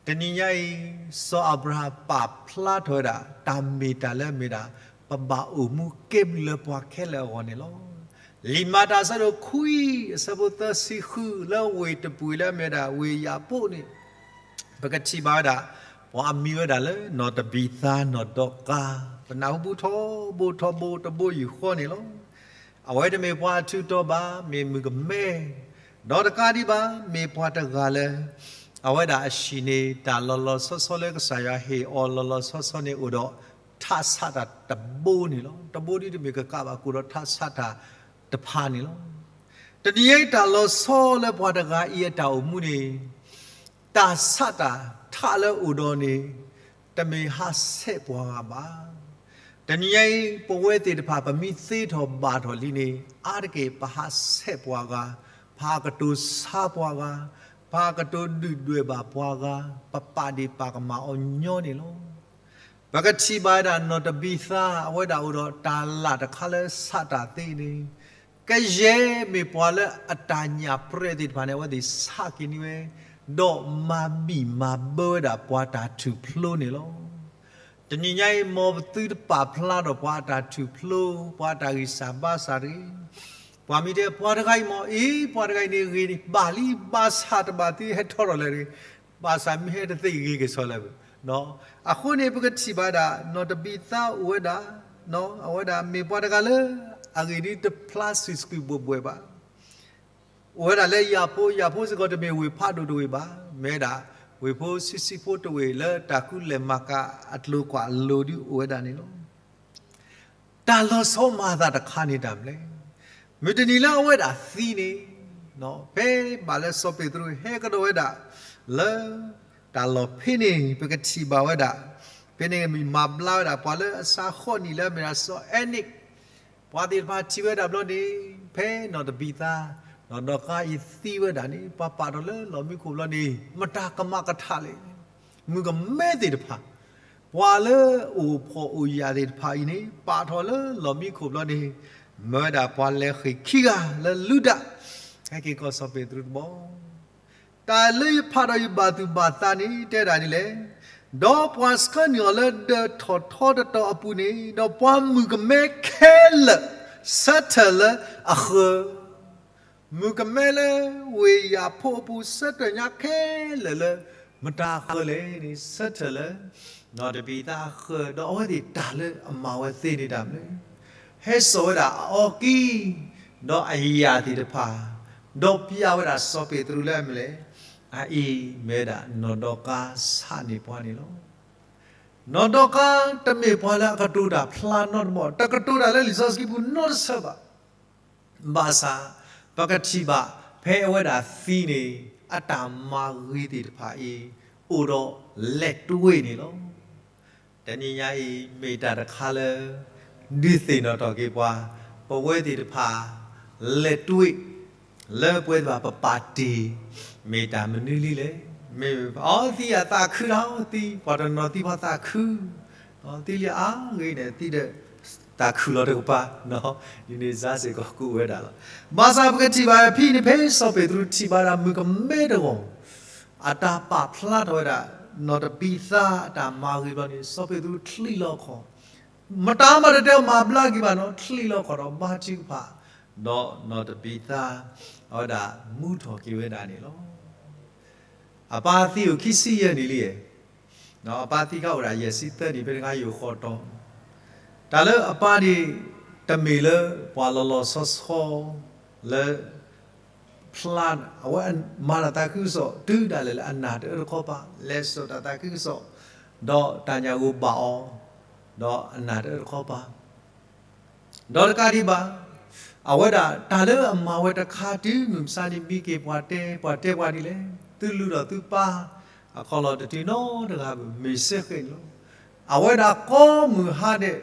တနံၤညါအံၤ စီၤအၤဘြၤဟၣ်ပာ်ဖျါထီၣ်ဝဲဒၣ် တၢ်မ့ၢ်တၢ်လၢအမ့ၢ်ဒၣ် ပဘၣ်အိၣ်မူကဲဘျုးလၢပှၤခဲလၢာ်အဂီၢ်န့ၣ်လီၤ. လံာ်မၤတၢ်အဆၢဒိၣ်ခွံအဆၢဖိသၢဆံဃု လၢဝ့ၢ်တပူၤလၢအမ့ၢ်ဝဲဒၣ်ဝ့ၢ်ယၤပိန့ၣ်, ပကထံၣ်ဘၣ်ဝဲဒၣ် ပှၤအမံၤဝဲဒၣ်လၢနီၢ်တဘံၤသါနီၢ်ဒီကၤ, ပနၢ်ဟူပူၤထီဘိထီဘိတဘိယူၢ်ဃီန့ၣ်လီၤ. အဝဲတမ့ၢ်ပှၤအထူးတီၤဘၣ်, မ့ၢ်မုၣ်ကမဲ, ဒီးတကးဒံးဘၣ် မ့ၢ်ပှၤတဂၤလၢ အဝဲဒၣ်အဟံၣ်န့ၣ် တၢ်လီၤလီၤဆီဆီလၢကစၢ်ယွၤဟ့ၣ်အီၤလီၤလီၤဆီဆီန့ၣ်အိၣ်ဒီး ထးဆးတၢ်တဘိန့ၣ်လီၤ. တဘိဒ်တမ့ၢ်ကကးဘၣ် ကအိၣ်ဒီးထးဆးတၢ်တဖၣ်န့ၣ်လီၤ. တနံၤညါအံၤ တၢ်လီၤဆီလၢပှၤတဂၤအံၤအတၢ်အိၣ်မူန့ၣ် တၢ်ဆးတၢ်ထးလၢအိၣ်ဒီးန့ၣ် တမ့ၢ်ဟးဆှဲးပှၤဂၤဘၣ်. တနံၤညါအံၤ ပဝဲသ့ၣ်တဖၣ် ပမ့ၢ်သ့ထီၣ်ဘၣ်ထီၣ်လံန့ၣ် အါတက့ၢ်ပဟးဆှဲးပှၤဂၤ, ပဟးကတိၤဆါပှၤဂၤ, ပဟးကတိၤဒုၣ်ဒွဲၣ်ဘၣ်ပှၤဂၤ, ပပာ်ဒ့ၣ်ပာ်ကမၣ်အီၤညီန့ၣ်လီၤ. ပကထံၣ်ဘၣ်ဝဲဒၣ်နီၢ်တဘံသါ အဝဲဒၣ်အိၣ်ဒီးတၢ်လၢ်တခါလၢဆးတၢ်သ့န့ၣ်, ကယဲၢ်မ့ၢ်ပှၤလၢအတၢ်ညၣ်ပြဲသ့ၣ်တဖၣ်န့ၣ် အဝဲသ့ၣ်ဆးက့ၤန့ၢ်ဝဲ, ဒီးမၤဘံၣ်မၤဘၢဝဲဒၣ်ပှၤတၢ်ထူၣ်ဖျိန့ၣ်လီၤ. တနံၤညါအံၤ မ်ပသုတပာ်ဖျါထီၣ်ပှၤအတၢ်ထူၣ်ဖျိ, ပှၤတၢ်ဂံၢ်စၢ်ဘါစၢ်တဂ့ၤ. ပှၤမ့ၢ်တဲပှၤတဂၤအံၤမ့ၢ်အ့ၣ် ပှၤတဂၤအံၤန့ၣ်ဂ့ၤန့ၣ် ဘၣ်လံဘၣ်ဆၣ်တဘၣ်သုဟဲထီထီၣ်လဲၣ်တဂ့ၤ, ဘၣ်ဆၣ်မ့ၢ်ဟဲတသ့ဂ့ၤက့ၤဆီလဲၣ်. အဃိန့ၣ် ပကထံၣ်ဘၣ်ဝဲဒၣ် နီၢ်တဘံသါအိၣ်ဝဲဒၣ်, အဝဲဒၣ်မ့ၢ်ပှၤတဂၤလၢ အဂ့ၢ်ဒ်တဖျါစုာ်စုာ်ဘှဲၣ်ဘှဲၣ်ဘၣ်. အိၣ်ဝဲဒၣ်လၢယၤဖိ, ယၤဖိစ့ၢ်ကီးတမ့ၢ်ဝ့ၢ်ဖးဒိၣ်တဝ့ၢ်ဘၣ်, မ့ၢ်ဝဲဒၣ် ဝ့ၢ်ဖိဆံးဆံးဖိတဝ့ၢ်လၢတၢ်ကူလဲၢ်မၤကၤအကျိၤကွာ်အလိၤဒ်အိၣ်ဝဲဒၣ်န့ၣ်လီၤ. တၢ်လီၤဆီမၤအသးတခါန့ၣ်တၢ်မနုၤလဲၣ်. မုၢ်တနံၤလၢအဝဲဒၣ်သံန့ၣ်, ဖဲဘၣ်လၢစီၤပ့းတရူးဟဲကဒီးဝဲဒၣ် လၢတၢ်လီၢ်ဖဲန့ၣ် ပကထံၣ်ဘၣ်ဝဲဒၣ်, ဖဲန့ၣ်မၤဘျါဝဲဒၣ် ပှၤလၢအစးဃီနံၣ်လၢအမ့ၢ်ဒၣ်စီၤအဲနံး ပှၤသ့ၣ်တဖၣ်ထံၣ်ဝဲဒၣ်ဘျီန့ၣ်, ဖဲနီၢ်တဘံသါ, နီၢ်ဒီကါအံၤသံဝဲဒၣ်န့ၣ် ပှၤပာ်ထီၣ်လၢလီၢ်မံခိၣ်ဘျီန့ၣ် မတၤကမၣ်ကထးလဲၣ်. မုၣ်ကမဲသ့ၣ်တဖၣ်, ပှၤလၢအိၣ်ဖှီၣ်အိၣ်ယာ်သ့ၣ်တဖၣ်အံၤန့ၣ် ပာ်ထီၣ်လၢလီၢ်မံခိၣ်ဘျီန့ၣ်, မၢဝဲဒၣ်ပှၤလဲၤဃ့ၢ်ခံဂၤလၢလူဒၣ်, ဟဲက့ၤကီၢ်စီၤပ့းတရူးတဘီ တၢ်လၢယဖးဒီးယဘၣ်သူၣ်ဘၣ်သးန့ၣ် တဲဒၣ်ဒ်လဲၣ်, ဒီးပှၤဆှၢနုာ်အီၤလၢဒၢးထီၣ်ထီတတီၤအပူၤန့ၣ်, ဒီးပှၤမုၣ်ကမဲခဲလၢာ် ဆၢထၢၣ်လၢအဃၢၤ, မုၣ်ကမဲလၢဝ့ၢ်ယၤဖိအပူၤဆၢထၢၣ်ညါခဲလၢာ်လၢ မတၤအဃၢၤလဲၣ်န့ၣ် ဆၢထၢၣ်လၢ နီၢ်တဘံသါအဃၢၤ, ဒီးအဝဲသ့ၣ်တၢ်လၢအမၤဝဲသ့န့ၣ်တၢ်မနုၤလဲၣ်. ဟဲစိာ်ဝဲဒၣ်အီကံၢ်, ဒီးအယၣ်သ့ၣ်တဖၣ်, ဒီးပျၢ်ဝဲဒၣ်စီၤပ့းတရူးလၢအမနုၤလဲၣ်, အအံၤမ့ၢ်ဝဲဒၣ်နီၢ်ဒီကါဆးန့ၢ်ပှၤန့ၣ်လီၤ. နီၢ်ဒီကါတမ့ၢ်ပှၤလၢအကတိၤတၢ်ဖျါနီတဘီ, တကတိၤတၢ်လၢလံာ်စီဆှံပူၤနီတဆၢဘၣ်. ဘၣ်ဆၣ် ပကထံၣ်ဘၣ် ဖဲအဝဲဒၣ်သံန့ၣ် အတၢ်မၤဂ့ၤသ့ၣ်တဖၣ်အံၤ အိၣ်ဒီးလဲၤတွ့န့ၣ်လီၤ. တနံၤညါအံၤ မ့ၢ်တၢ်တခါလၢ ဒုးသ့ၣ်နီၣ်ထီၣ်က့ၤပှၤ, ပဝဲသ့ၣ်တဖၣ် လဲၤတွ့ လၢပဝဲသ့ၣ်တဖၣ်ပပာ်တ့ၢ် မ့ၢ်တၢ်မနုၤလံလဲၣ်. မ့ၢ်အီသံအသးခုလီၤ, သံ ပှၤတနီၤသံပှၤသးခု သံလၢအါဂ့ၤန့ၣ် သံဒီးသးခုလီၤတကပၤ, ဒ်န့ၣ်စ့ၢ်ကီးကအိၣ်ဝဲဒၣ်လီၤ. ဘၣ်ဆၣ်ပကထံၣ်ဘၣ်ဖဲန့ၣ် ဖဲစီၤပ့းတရူးထံၣ်ဘၣ်ဒၣ်မုၣ်ကမဲတဂၤ အတၢ်ပာ်ဖျါထီၣ်ဝဲဒၣ် နီၢ်တဘံသါအတၢ်မၤဂ့ၤဘျီန့ၣ် စီၤပ့းတရူးချံးလီၤခီၣ်, မတၤမၤတတဲအီၤမၤဘျါက့ၤဘၣ်နီၤ, ချံးလီၤခီၣ်ဒီးဘါထုကဖၣ်, ဒီးနီၢ်တဘံသါ အဝဲဒၣ်မူထီၣ်က့ၤဝဲဒၣ်န့ၣ်လီၤ. အပၢ်သံအိၣ်ခံဆံယဲၢ်နံၣ်လံ, အပၢ်သံခါအိၣ်ဒၣ်ယဲၢ်ဆံသၢနံၣ် ဖဲတခါယအိၣ်ဃီတီၤ, တၢ်လၢအပၢ်န့ၣ် တမ့ၢ်လၢပှၤလီၤလီၤဆီဆီလၢ ဖျါ, အဝဲမၤတၢ်သးခုကစီၣ် တုၤဒၣ်လဲာ်လၢအနာ်တအၢတခီပၤ, လဲၤစိာ်တၢ်သးခုကစီၣ်, ဒီးတၢ်ညၣ်ဂိၢ်ဘၣ်အီၤ, ဒီးအနာ်တအၢတခီပၤ ဒီးတကးဒံးဘၣ်, အဝဲဒၣ်တၢ်လၢအမၤဝဲတခါတုၤမုၢ်မဆါန့ၣ် မံက့ၤပှၤတဲ, ပှၤတဲပှၤဒ်လဲၣ်, သုလူၤဒီးသုပၢ် အခီၣ်လီၢ်တတုၤနီတဂၤဘၣ် မ့ၢ်စ့ၢ်ကီးန့ၣ်လီၤ. အဝဲဒၣ်ကိးမုၢ်ဟါဒဲး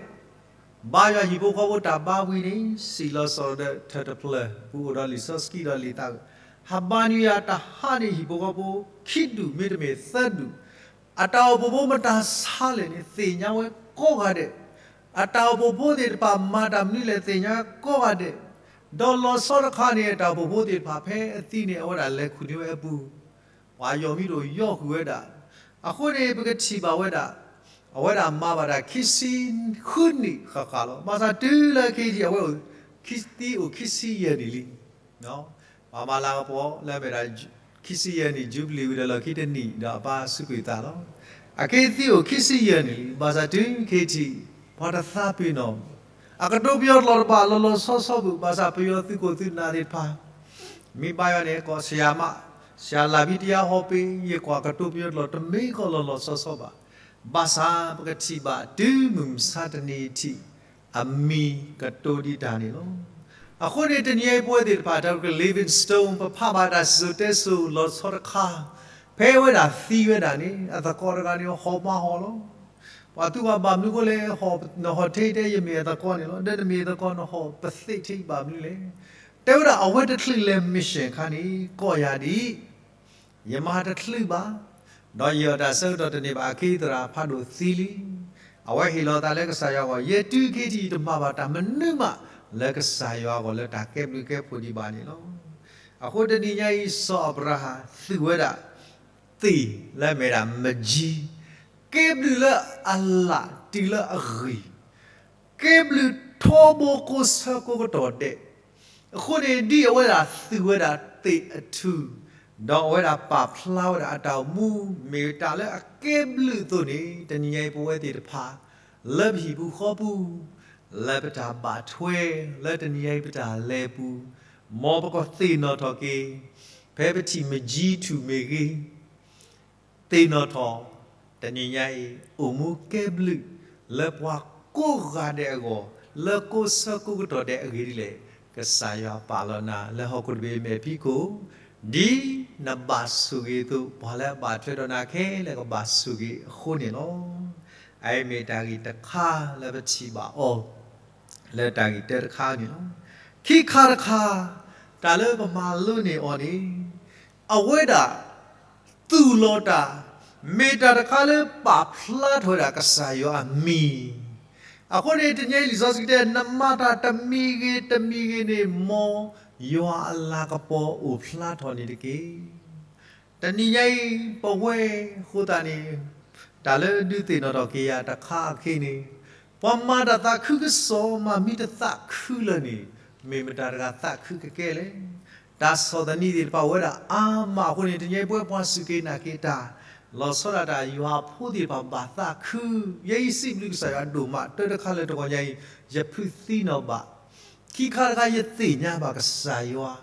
ဘါယွၤဟံၣ်ဖိဃီဖိတၢ်ဘါဝံၤန့ၣ် စံၣ်လီၤစၢၤဒီးထၢၣ်တဖျၢၣ် ပူၤအိၣ်ဒီးလံာ်စီဆှံဒီးလံာ်သး, ဟးဘါနုၤယၤတဟါန့ၣ် ဟံၣ်ဖိဃီဖိခံဒူၣ်မ့တမ့ၢ်သၢဒူၣ် အတၢ်အိၣ်ဖှိၣ်ဖိမတၤဆါလဲၣ်န့ၣ် သ့ၣ်ညါဝဲကိးဂၤဒဲး, အတၢ်အိၣ်ဖှိၣ်ဖိသ့ၣ်တဖၣ်မၤတၢ်မနုၤလဲၣ် သ့ၣ်ညါကိးဂၤဒဲး, ဒီးလီၤဆီတခါန့ၣ် အတၢ်အိၣ်ဖှိၣ်ဖိသ့ၣ်တဖၣ်ဖဲအသံန့ၣ် အဝဲဒၣ်လဲၤခူၣ်န့ၢ်ဝဲအပူၤ, ပှၤယီၢ်မံဒိၣ်ယီၢ်ဃုာ်ဝဲဒၣ်, အဃိန့ၣ် ပကထံၣ်ဘၣ်ဝဲဒၣ်, အဝဲဒၣ်မၤဘၣ်တၢ်ခံဆံဃုနံၣ်ဃၣ်ဃၣ်လီၤ. ဘၣ်ဆၣ်တုၤလၢခဲအံၤ အဝဲသံအိၣ်ခံဆံယဲၢ်နံၣ်လံ ပှၤမၤလၤကပီၤလၢအမ့ၢ်ဒၣ် ခံဆံယဲၢ်နံၣ် ယူဘလံၤဝံၤဒီးလီၢ်ခံတနံၣ်ဒီးအပၢ်စူးကွံာ်သးလီၤ. အခဲအံၤသံအိၣ်ခံဆံယဲၢ်နံၣ်လံ, ဘၣ်ဆၣ်တုၤခဲအံၤထံး ပှၤတသးပ့ၤနီၣ်, အကတိၤပယီၤကျိာ်တဘၣ်လီၤလီၤဆီဆီဘၣ်, ဘၣ်ဆၣ်ပယီၤသုးခိၣ်သုးနၢ်သ့ၣ်တဖၣ် မ့ၢ်ဘါယွၤန့ၣ် ကိးဆရာမ, ဆရာလၢ်ဘံတယါဟီၣ်ပ့ၤ, ယကွၢ်ကတိၤပယီၤကျိာ် တမ့ၢ်ကီးလီၤလီၤဆီဆီဘၣ်. ဘၣ်ဆၣ်ပကထံၣ်ဘၣ်တုၤမုၢ်မဆါတနံၤအထံး အမံၤကတိၤဒံးတၢ်န့ၣ်လီၤ. အဃိန့ၣ် တနံၤအံၤပဝဲသ့ၣ်တဖၣ် တၢ်က Livingstone ပဖးဘၣ်တၢ်စံၣ်စိၤတဲစိၤလီၤဆီတခါ, ဖဲဝဲဒၣ်သံဝဲဒၣ်န့ၣ် အသကိးတဂၤန့ၣ် ဟီၣ်မးဟီၣ်လီၤ. ပှၤသူၣ်ဘၣ်ဘၣ်မနုၤအဃိလဲၣ်, နဟီၣ်ထဲအံၤတဲယမ့ၢ်အသကိးန့ၣ်လီၤ, ဒီးနမ့ၢ်အသကိးနဟီၣ်ပသ့ၣ်ထဲအံၤဘၣ်မနုၤလဲၣ်. တဲဝဲဒၣ်အဝဲတချုးလဲၤ mission အခါန့ၣ် ကိးယၤဒ်အံၤ, ယမၤတချုးဘၣ်, ဒီးယအီၣ်တၢ်ဆၢကတီၢ်တန့ၢ်ဘၣ်အခံ သရၣ်ဖးဒိၣ်သံလံ. အဝဲဟ့ၣ်လီၤသးလၢကစၢ်ယွၤအဂီၢ်, ယဲတုၤခဲအံၤယတမၤဘၣ်တၢ်မနုၤမးလၢကစၢ်ယွၤအဂီၢ် လၢတၢ်ကဲဘျုးကဲဖှိၣ်ဒံးဘၣ်န့ၣ်လီၤ. အဃိတနံၤညါအံၤ စီၤအၤဘြၤဟၣ်သူၣ်ဝဲဒၣ် သ့ၣ်လၢအမ့ၢ်ဒၣ်မကၠံ, ကဲဘျုးလၢအလၣ်တုၤလၢအဂံၢ်, ကဲဘျုးထီဘိကိးဆၢကိးကတီၢ်ဒဲး. အဃိန့ၣ် ဒ်အဝဲဒၣ်သူၣ်ဝဲဒၣ်သ့ၣ်အထူၣ်, ဒီးအဝဲဒၣ်ပာ်ဖျါဝဲဒၣ်အတၢ်အိၣ်မူ မ့ၢ်တၢ်လၢအကဲဘျုးအသိးန့ၣ်, တနံၤညါအံၤပဝဲသ့ၣ်တဖၣ် လၢပဟံၣ်ပူၤဃီပူၤ, လၢပတၢ်ဘၣ်ထွဲ, လၢတနံၤညါအံၤပတၢ်လဲၤပူၤ, မ်ပကသ့ၣ်နီၣ်ထီၣ်က့ၤ, ဖဲပထံၣ်မကၠံထူၣ်မ့ၢ်ဂ့ၤ, သ့ၣ်နီၣ်ထီၣ်, တနံၤညါအံၤ အိၣ်မူကဲဘျုးလၢပှၤကိးဂၤဒဲးအဂီၢ်, လၢကိးဆၢကိးကတီၢ်ဒဲးအဂ့ၢ်ဒ်လဲၣ်, ကစၢ်ယွၤပာ်လီၤနၤလၢဟီၣ်ခိၣ်တဘ့ၣ်အမဲာ်ဖံးခိၣ်, ဒ်နဘၣ်ဆိၣ်ဂ့ၤအသိး ပှၤလၢအဘၣ်ထွဲဒီးနၤခဲလၢာ်ကဘၣ်ဆိၣ်ဂ့ၤအဃိန့ၣ်လီၤ. အအံၤမ့ၢ်တၢ်ဂ့ၢ်တခါလၢပထံၣ်ဘၣ်အီၤ လၢတၢ်ဂ့ၢ်တၢတခါန့ၣ်လီၤ. ခံခါတခါ, တၢ်လၢပမၤလိန့ၢ်အီၤန့ၣ်, အဝဲဒၣ်သူၣ်လီၤတၢ်, မ့ၢ်တၢ်တခါလၢပာ်ဖျါထီၣ်ဝဲဒၣ်ကစၢ်ယွၤအမံၤ. အဃိန့ၣ် တနံၤအံၤလံာ်စီဆှံတဲ နမၤတၢ်တမံၤဂ့ၤတမံၤဂ့ၤန့ၣ် မ်ယွၤအလၤကပီၤအိၣ်ဖျါထီၣ်န့ၣ်တက့ၢ်. တနံၤညါအံၤ ပဝဲအဃိသတးန့ၣ် တၢ်လၢဒုးသ့ၣ်နီၣ်ထီၣ်က့ၤယၤတခါအခံန့ၣ်, ပှၤမၤတၢ်သးခုကစီၣ် မၤမံတသးခုလၢာ်န့ၣ် မ့ၢ်မတၤတဂၤသးခုကကဲလဲၣ်. တၢ်ဆီၣ်သနံးသ့ၣ်တဖၣ်အိၣ်ဝဲဒၣ်အါမးအဃိန့ၣ် တနံၤအံၤပဝဲပှၤစူၢ်က့ၤနာ်က့ၤတၢ် လီၤဆီဒၣ်တၢ်ယွၤအဖိသ့ၣ်တဖၣ်ဘၣ်သးခု. ယဲယစံးဘျုးကစၢ်ယွၤဒိၣ်မး တၢ်တခါလၢတဂီၤညါအံၤ ယဖုးသံနီၣ်ဘၣ် ခံခါတခါယသ့ၣ်ညါဘၣ်ကစၢ်ယွၤ,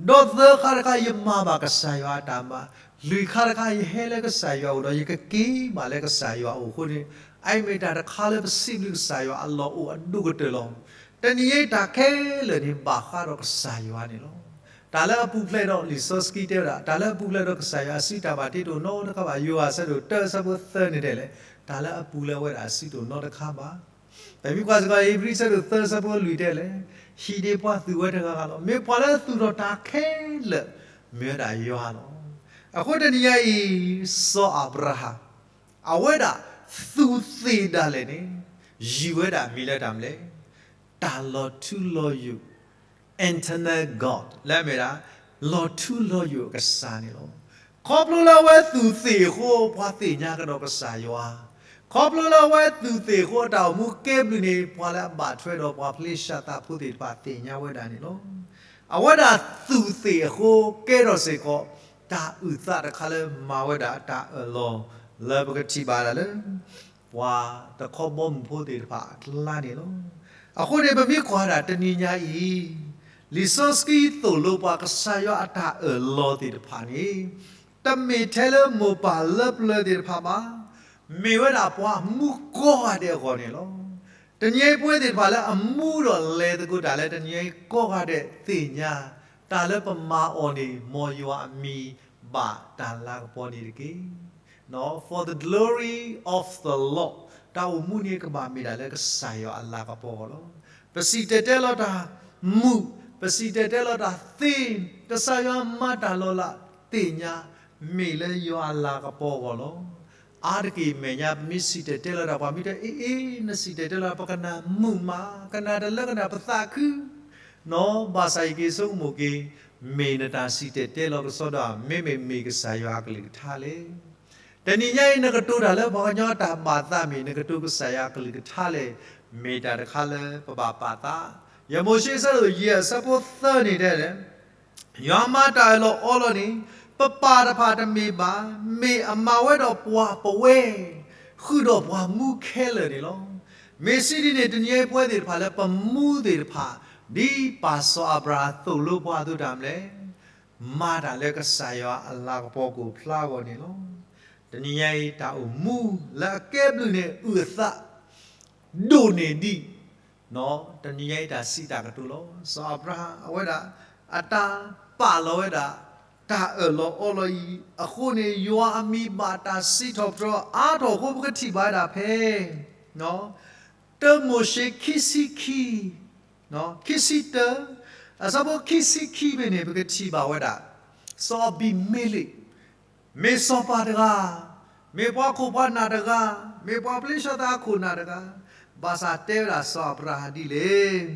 ဒီးသၢခါတခါယမၤဘၣ်ကစၢ်ယွၤအတၢ်မၤ, လွံၢ်ခါတခါယဟဲလၢကစၢ်ယွၤအအိၣ်ဒီး ယကက့ၤဘၣ်လၢကစၢ်ယွၤအအိၣ်အဃိန့ၣ်, အအံၤမ့ၢ်တၢ်တခါလၢပစံးဘျုးကစၢ်ယွၤအလီၢ်အိၣ်အဒိၣ်ကတၢၢ်လီၤ. တနံၤအံၤတၢ်ခဲလၢာ်န့ၣ် ဘၣ်ဃးဒီးကစၢ်ယွၤန့ၣ်လီၤ. တၢ်လၢအပူၤဖျဲးဒီး လံာ်စီဆှံတဲဝဲဒၣ် တၢ်လၢအပူၤဖျဲးဒီးကစၢ်ယွၤအစုတၢ်ဘၣ်တ့တအိၣ်နီတခါဘၣ်. ယိၤဟၣ်အဆၢဒိၣ်တၢအဆၢဖိသၢန့ၣ်တဲလဲၣ်, တၢ်လၢအပူၤဖျဲးဝဲဒၣ်အစုတအိၣ်နီတခါဘၣ်. ပမ့ၢ်ကွၢ်စ့ၢ်ကီး ဧ့ၤဘြံၤအဆၢဒိၣ်သၢအဆၢဖိလွံၢ်တဲလဲၣ်, ဟံၣ်န့ၣ်ပှၤသူၣ်ဝဲတဂၤဂၤလီၤ. မ့ၢ်ပှၤလၢအသူၣ်ထီၣ်တၢ်ခဲလၢာ် မ့ၢ်ဝဲဒၣ်ယွၤလီၤ. အဃိတနံၤညါအံၤ စီၤအၤဘြၤဟၣ် အဝဲဒၣ်သူၣ်သ့ၣ်ဒၣ်လဲာ်န့ၣ် ယုၢ်ဝဲဒၣ်မံၤလၢတၢ်မနုၤလဲၣ်, တၢ်လီၤထူလီၤယိာ် eternal God လၢအမ့ၢ်ဒၣ် လီၤထူလီၤယိာ်အကစၢ်န့ၣ်လီၤ. ခီဖျိလၢအဝဲသူၣ်သ့ၣ်အဃိ ပှၤသ့ၣ်ညါကဒီးကစၢ်ယွၤ, ခီဖျိလၢအဝဲသူၣ်သ့ၣ်အဃိ အတၢ်အိၣ်မူကဲဘျုးန့ၣ် ပှၤလၢအဘၣ်ထွဲဒီးပှၤဖလ့ၡသးဖိသ့ၣ်တဖၣ်သ့ၣ်ညါဝဲဒၣ်န့ၣ်လီၤ. အဝဲဒၣ်သူၣ်သ့ၣ်အဃိ ကဲထီၣ်စ့ၢ်ကီး တၢ်အုၣ်သးတခါလၢမၤဝဲဒၣ်တၢ်အၢၣ်လီၤ လၢပကထံၣ်ဘၣ်ဒၣ်လၢ ပှၤတခီဘီမုၢ်ဖိသ့ၣ်တဖၣ်အကျါန့ၣ်လီၤ. အဃိန့ၣ် ပမ့ၢ်ကွၢ်ဒၣ်တနံၤညါအံၤ လံာ်စီဆှံသိၣ်လိပှၤကစၢ်ယွၤအတၢ်အၢၣ်လီၤသ့ၣ်တဖၣ်န့ၣ် တမ့ၢ်ထဲလၢမိၢ်ပၢ်လၢပျၢၤသ့ၣ်တဖၣ်ဘၣ်, မ့ၢ်ဝဲဒၣ်ပှၤမူကိးဂၤဒဲးအဂီၢ်န့ၣ်လီၤ. တနံၤအံၤပဝဲသ့ၣ်တဖၣ်လၢအမူဒီးလဲၤသကိးတၢ်လၢတနံၤအံၤကိးဂၤဒဲးသ့ၣ်ညါ တၢ်လၢပမၤအီၤန့ၣ် မ်ယွၤအမံၤဘၣ်တၢ်လၤကပီၤန့ၣ်တက့ၢ်. For the glory of the Lord တၢ်အိၣ်မူန့ၣ်ကဘၣ်မ့ၢ်ဒၣ်လၢကစၢ်ယွၤအလၤကပီၤအဂီၢ်လီၤ. ပစံၣ်တဲၤတဲလီၤတၢ်မုာ်, ပစံၣ်တဲၤတဲလီၤတၢ်သ့, ကစၢ်ယွၤမၤတၢ်လီၤလးသ့ၣ်ညါ မ့ၢ်လၢယွၤအလၤကပီၤအဂီၢ်လီၤ. အါတက့ၢ်မဲာ်ညါ ပမ့ၢ်စံၣ်တဲၤတဲလီၤတၢ် ပှၤမ့ၢ်တဲ အ့ အ့ နစံၣ်တဲၤတဲလီၤ ပကနၣ်မုာ်မး, ကနၣ်တလၢကနၣ်ပသးခု နီၢ် ဘၣ်ဆၣ်ယက့ၤဆိကမိၣ်က့ၤ မ့ၢ်နတၢ်စံၣ်တဲၤတဲလီၤကစီဒီဧါ, မ့မ့ၢ်မ့ၢ်ကစၢ်ယွၤအကလုၢ်ကထါလဲၣ်. တနံၤညါအံၤ နကတိၤတၢ်လၢပှၤကညီအတၢ်ဘၣ်သးမ့ၢ် နကတိၤကစၢ်ယွၤအကလုၢ်ကထါလဲၣ်, မ့ၢ်တၢ်တခါလၢပဘၣ်ပာ်သး. ယမိၤၡ့အဆၢဒိၣ်ယဲၢ်အဆၢဖိသၢန့ၣ်တဲလဲၣ်, ယွၤမၤတၢ်အၢၣ်လီၤအီလီၤန့ၣ် ပပၢ်တဖၣ်တမ့ၢ်ဘၣ်, မ့ၢ်အမၤဝဲဒီးပှၤပဝဲ ဃုာ်ဒီးပှၤမူခဲလၢာ်န့ၣ်လီၤ. မ့ၢ်စံးဒ်န့ၣ် တနံၤအံၤပဝဲသ့ၣ်တဖၣ်လၢပမူသ့ၣ်တဖၣ် ဒ်ပၢ်စီၤအၤဘြၤဟၣ်သိၣ်လိပှၤအသိးတၢ်မနုၤလဲၣ်, မၤတၢ်လၢကစၢ်ယွၤအလၤကပီၤကအိၣ်ဖျါအဂီၢ်န့ၣ်လီၤ. တနံၤအံၤတၢ်အိၣ်မူလၢအကဲဘျုးန့ၣ် အုၣ်အသး ဒိၣ်န့ၢ်ဒံး တနံၤအံၤတၢ်စံးတၢ်ကတိၤလီၤ. စီၤအၤဘြၤဟၣ် အဝဲဒၣ် အတၢ်ပာ်လီၤဝဲဒၣ် တၢ်အၢၣ်လီၤအီလီၤအံၤ အဃိန့ၣ် ယွၤအမံၤဘၣ်တၢ်စံးထီၣ်ပတြၢၤအါထီၣ်အဃိ ပကထံၣ်ဘၣ်ဝဲဒၣ်ဖဲ တၢမိၤၡ့ခံဆံခံ, ခံဆံတၢ, အဆၢဖိခံဆံခံဖဲန့ၣ် ပကထံၣ်ဘၣ်ဝဲဒၣ် စီၤအဘံၤမ့လ့း မ့ၢ်စီၤပၤတဂၤ, မ့ၢ်ပှၤခိၣ်ပှၤနၢ်တဂၤ, မ့ၢ်ပှၤပျံၤစီၤသးအခိၣ်နၢ်တဂၤ, ဘၣ်ဆၣ်တဲဝဲဒၣ်စီၤအၤဘြၤဟၣ်ဒ်လဲၣ်.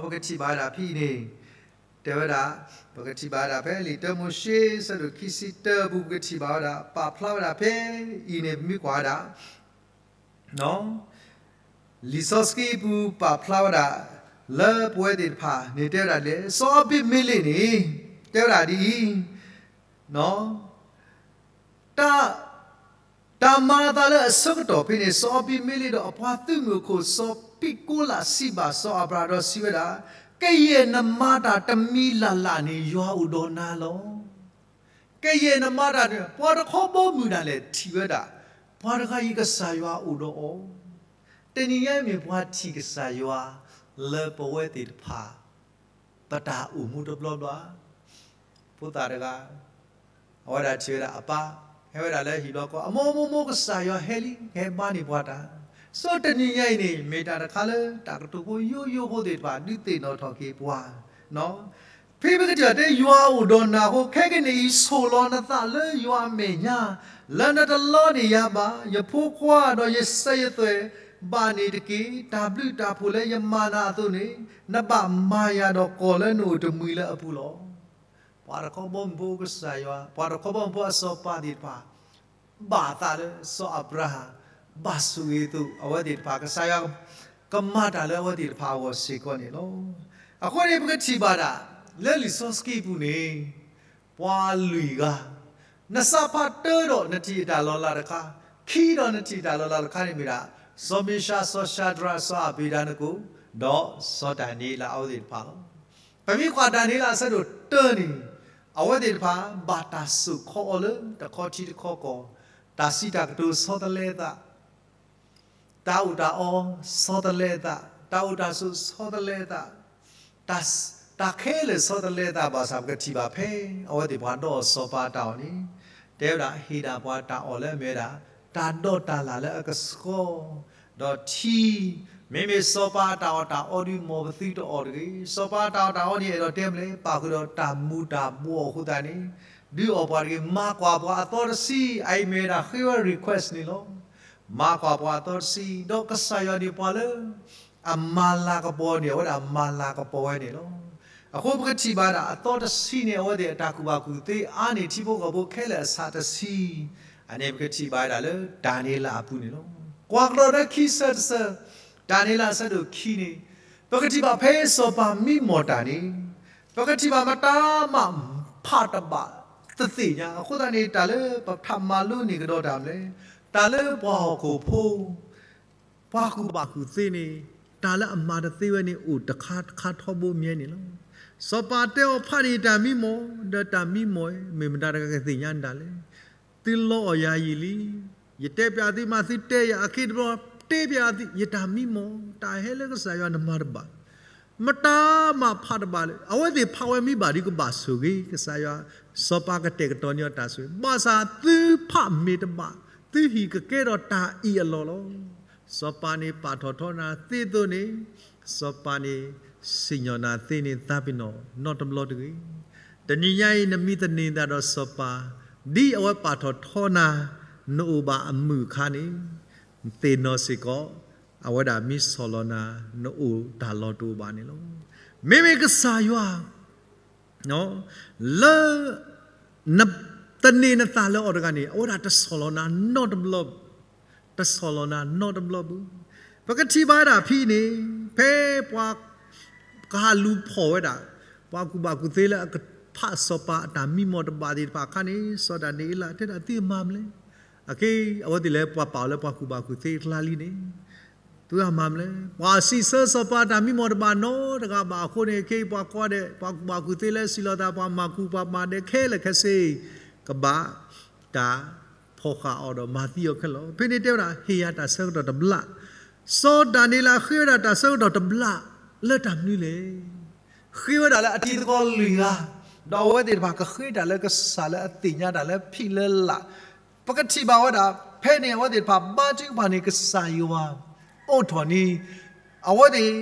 ပကထံၣ်ဘၣ်ဝဲဒၣ်ဖဲအံၤန့ၣ် တဲဝဲဒၣ်, ပကထံၣ်ဘၣ်ဝဲဒၣ်ဖဲလံာ်တၢမိၤၡ့ ဆၢဒိၣ်ခံဆံတၢအပူၤ ပကထံၣ်ဘၣ်ဝဲဒၣ် ပာ်ဖျါဝဲဒၣ်ဖဲအံၤန့ၣ် ပမ့ၢ်ကွၢ်ဝဲဒၣ် လံာ်စီဆှံပူၤပာ်ဖျါဝဲဒၣ် လၢပဝဲသ့ၣ်တဖၣ်န့ၣ်တဲဝဲဒၣ်လဲၣ်, စီၤအဘံမ့လ့းန့ၣ် တဲဝဲဒၣ်ဒ်အံၤ, တၢ်မၤအသးလၢအဆၢကတီၢ်ဖဲန့ၣ် စီၤအဘံမ့လ့းဒီးအပှၤသုးမုၢ်အခိၣ် စီၤပံးကိလးစံးဘၣ်စီၤအၤဘြၤဟၣ်ဒီးစံးဝဲဒၣ်, ကယဲၢ်နမၤတၢ်တမံၤလၢ်လၢ်န့ၣ် ယွၤအိၣ်ဒီးနၤလီၤ. ကယဲၢ်နမၤတၢ်န့ၣ် ပှၤတခီဘီမုၢ်ဒၣ်လဲာ်ထံၣ်ဝဲဒၣ်, ပှၤတဂၤအံၤကစၢ်ယွၤအိၣ်ဒီးအီၤ, တနံၤညါအံၤမ့ၢ်ပှၤထံၣ်ကစၢ်ယွၤ လၢပဝဲသ့ၣ်တဖၣ် ပတၢ်အိၣ်မူတဘျီဘျီ ဖိသၣ်တဂၤ အဝဲဒၣ်ထံၣ်ဝဲဒၣ်အပၢ် ဟဲဝဲဒၣ်လၢဟံၣ်ဘျီကီး အမိၢ်မိၢ်မိၢ် ကစၢ်ယွၤဟဲလံ ကဟဲဘါန့ၢ်ပှၤတၢ်, ဆိတနံၤညါအံၤန့ၣ် မ့ၢ်တၢ်တခါလၢတၢ်ကတိၤဖိယိယိဖိသ့ၣ်တဖၣ် ဒုးသ့ၣ်နီၣ်ထီၣ်က့ၤပှၤ, ဖဲပကထံၣ်ဘၣ်တဲ ယွၤအိၣ်ဒီးနၤအဃိ ခဲကနံၣ်အံၤ ဆိၣ်လီၤနသးလၢယွၤအမဲာ်ညါ, လၢနတလီန့ၢ်ယၤဘၣ်, ယဖိခွါဒီးယစၢၤယသွဲၣ် ဘၣ်န့ၣ်တက့ၢ်. တၢ်ဘျုးတၢ်ဖှိၣ်လၢယမၤနၤအသိးန့ၣ် နဘၣ်မၤယၤဒီးကီၢ်လၢနအိၣ်တမှံၤလၢအပူၤလီၤ. ပှၤတခီဘီမုၢ်ဖိကစၢ်ယွၤ, ပှၤတခီဘီမုၢ်ဖိအစီၤပၤသ့ၣ်တဖၣ် ဘၣ်အသးလၢစီၤအၤဘြၤဟၣ် ဘၣ်ဆိၣ်ဂ့ၤအသိး အဝဲသ့ၣ်တဖၣ် ကစၢ်ယွၤကမၤတၢ်လၢအဝဲသ့ၣ်တဖၣ်အဂီၢ်စ့ၢ်ကီးန့ၣ်လီၤ. အဃိန့ၣ် ပကထံၣ်ဘၣ်ဒၣ် လၢလံာ်စီဆှံပူၤန့ၣ် ပှၤလွံၢ်ဂၤ, နစးဖးတၢဒီးနထံၣ်အတၢ်လီၤလးတခါ, ခံဒီးနထံၣ်တၢ်လီၤလးတခါန့ၣ်မ့ၢ်ဒၣ် စီၤမ့ၡး, စီၤၡၤဒြး, စီၤအဘ့းနကိၣ်, ဒီးစီၤဒၤနံးယ့လး အဝဲသ့ၣ်တဖၣ်လီၤ. ပမ့ၢ်ကွၢ်ဒၤနံးယ့လးအဆၢဒိၣ်တၢန့ၣ် အဝဲသ့ၣ်တဖၣ် ဘၣ်တၢ်စိာ်ခီအီၤလၢတခီထံတခီကီၢ်, တၢ်စံးတၢ်ကတိၤဆီတလဲအသး တၢ်အိၣ်တၢ်အီဆီတလဲအသး, တၢ်အိၣ်တၢ်ဆိးဆီတလဲအသး, တၢ်ခဲလၢာ်ဆီတလဲအသးဘၣ်ဆၣ် ပကထံၣ်ဘၣ်ဖဲ အဝဲသ့ၣ်ပှၤဒီးစီၤပၤအတၢ်အီၣ်န့ၣ် တဲဝဲဒၣ် ဟ့ၣ်ဒၣ်ပှၤတၢ်အီၣ်လၢအမ့ၢ်ဝဲဒၣ် တၢ်ဒီးတၢ်လၣ်လၢအကဆှီ, ဒီးထံ, မ့မ့ၢ်စီၤပၤအတၢ်အီၣ်တၢ်အီဒုး မ်ပသုတအီၣ်တဂ့ၤ. စီၤပၤအတၢ်အီၣ်တၢ်အီန့ၣ် အဲၣ်ဒိးတဲမနုၤလဲၣ်, ပာ်ဃုာ်ဒီးတၢ်မူၤတၢ်ဘှီးအဃိသတးန့ၣ် ဒုးအီၣ်ပှၤတဂ့ၤ. မၤကွၢ်ပှၤအသီတဆံ, အအံၤမ့ၢ်ဝဲဒၣ်ဃ့ဝဲ request န့ၣ်လီၤ. မၤကွၢ်ပှၤအသီတဆံ, ဒီးကစၢ်ယွၤန့ၣ်ပှၤလၢ အမၤလၤကပီၤန့ၣ် အဝဲဒၣ်မၤလၤကပီၤဝဲန့ၣ်လီၤ. အဃိပကထံၣ်ဘၣ်ဒၣ် အသီတဆံန့ၣ် အဝဲသ့ၣ်အတၢ်ကူၣ်ဘၣ်ကူၣ်သ့အါန့ၢ်ထံဖိကီၢ်ဖိခဲလၢာ်အဆးတဆံ, အန့ၣ်ပကထံၣ်ဘၣ်ဒၣ်လၢတၢ်န့ၣ်လၢအပူၤန့ၣ်လီၤ. ကွၢ်ကဒီးလၢခံဆၢတဆၢ, တၢ်န့ၣ်လၢအဆၢဒိၣ်ခံန့ၣ်, ပကထံၣ်ဘၣ်ဖဲစီၤပၤမံမီၢ်တၢ်န့ၣ် ပကထံၣ်ဘၣ်မတၤမးဖးတဘၣ်တသ့ၣ်ညါ. အဃိသတးန့ၣ် တၢ်လၢပထးမၤလိန့ၢ်ကဒီးတၢ်မနုၤလဲၣ်, တၢ်လၢပှၤဟီၣ်ခိၣ်ဖိ ပှၤကူၣ်ဘၣ်ကူၣ်သ့န့ၣ် တၢ်လၢအမၤတသ့ဝဲန့ၣ် အိၣ်တခါတခါထီဘိမ့ၢ်န့ၣ်လီၤ. စီၤပၤတဲအီၤဖးန့ၢ်ယတၢ်မံမီၢ်, ဒီးတၢ်မံမီၢ် မ့ၢ်မတၤတဂၤကသ့ၣ်ညါနၤလဲၣ်. သုလီအီၣ်ယၤယံာ်လံ, ယတဲပၠးသုမး သုတဲယၤအခံတဘျီ, တဲပၠးသု ယတၢ်မံမီၢ်, တၢ်ဟဲလၢကစၢ်ယွၤနမၤတဘၣ် မတၤမးဖးတဘၣ်လၢ အဝဲသ့ၣ်ဖးဝဲမ့ၢ်ဘၣ်ဒီးကဘၣ်ဆိၣ်ဂ့ၤ, ကစၢ်ယွၤ စီၤပၤကတဲာ်ကတီၤန့ၢ်အီၤတၢ်ဆိၣ်ဂ့ၤ, ဘၣ်ဆၣ်သုဖးမ့ၢ်တဘၣ်, သုဟံၣ်ကကဲထီၣ်တၢ်အံၣ်အလီၢ်လီၤ. စီၤပၤန့ၣ်ပာ်ထီၣ်ထီနၤသ့အသိးန့ၣ်, စီၤပၤန့ၣ် စံၣ်ညီၣ်နၤသ့န့ၣ်သးပ့ၤနီၣ်နီတဘျီတဂ့ၤ. တနံၤညါအံၤ နမ့ၢ်သန့ၤသးဒီးစီၤပၤ, ဒ်အဝဲပာ်ထီၣ်ထီနၤ နအိၣ်ဘၣ်အမုၢ်အခါန့ၣ် သ့ၣ်နီၣ်စ့ၢ်ကီး အဝဲဒၣ်မ့ၢ်ဆီၣ်လီၤနၤ နအိၣ်တၢ်လီၢ်တအိၣ်ဘၣ်န့ၣ်လီၤ. မ့မ့ၢ်ကစၢ်ယွၤ လၢ နသန့ၤနသးလၢအီၤတဂၤန့ၣ် အဝဲဒၣ်တဆီၣ်လီၤနၤနီတဘျီ, တဆီၣ်လီၤနၤနီတဘျီဘၣ်. ပကထံၣ်ဘၣ်ဝဲဒၣ်ဖဲအံၤန့ၣ် ဖဲပှၤ ကဟးလူၤဖီၣ်ဝဲဒၣ် ပှၤကူၣ်ဘၣ်ကူၣ်သ့လၢအကဖးစီၤပၤအတၢ်မံမီၢ်တဘၣ်သ့ၣ်တဖၣ်အခါန့ၣ် စီၤဒၤနံးယ့လးတဲဒၣ် သုမၤမနုၤလဲၣ်. အခဲအံၤ အဝဲသ့ၣ်လၢပှၤပာ်အီၤလၢပှၤကူၣ်ဘၣ်ကူၣ်သ့အကျါလံန့ၣ် သုဟးမၤမနုၤလဲၣ်. ပှၤစံးဆၢစီၤပၤအတၢ်မံမီၢ်တဘၣ်နီတဂၤဘၣ်အဃိန့ၣ် ခဲအံၤပှၤကိးဂၤဒဲး ပှၤကူၣ်ဘၣ်ကူၣ်သ့လၢစံးလီၤသး ပှၤမၤကူပှၤမၤဒဲးခဲလၢာ်ခဲဆ့ ကဘၣ်တၢ်ဖီၣ်ဃာ်အီၤဒီးမၤသံအီၤခဲလၢာ်လီၤ. ဖဲန့ၣ်တဲဝဲဒၣ် ဟ့ၣ်ယၤတၢ်ဆၢကတီၢ်တဘျီ, စီၤဒၤနံးယ့လးဃ့ဝဲဒၣ်တၢ်ဆၢကတီၢ်တဘျီ လၢတၢ်မနုၤလဲၣ်. ဃ့ဝဲဒၣ်လၢအတံၤသကိးလွံၢ်ဂၤ, ဒီးအဝဲသ့ၣ်တဖၣ်ကဃ့တၢ်လၢကစၢ်လၢအသ့ၣ်ညါတၢ်လၢဖံးလၢလာ်, ပကထံၣ်ဘၣ်ဝဲဒၣ် ဖဲန့ၣ်အဝဲသ့ၣ်တဖၣ်ဘါထုကဖၣ်န့ၣ် ကစၢ်ယွၤအိးထီၣ်န့ၢ် အဝဲသ့ၣ်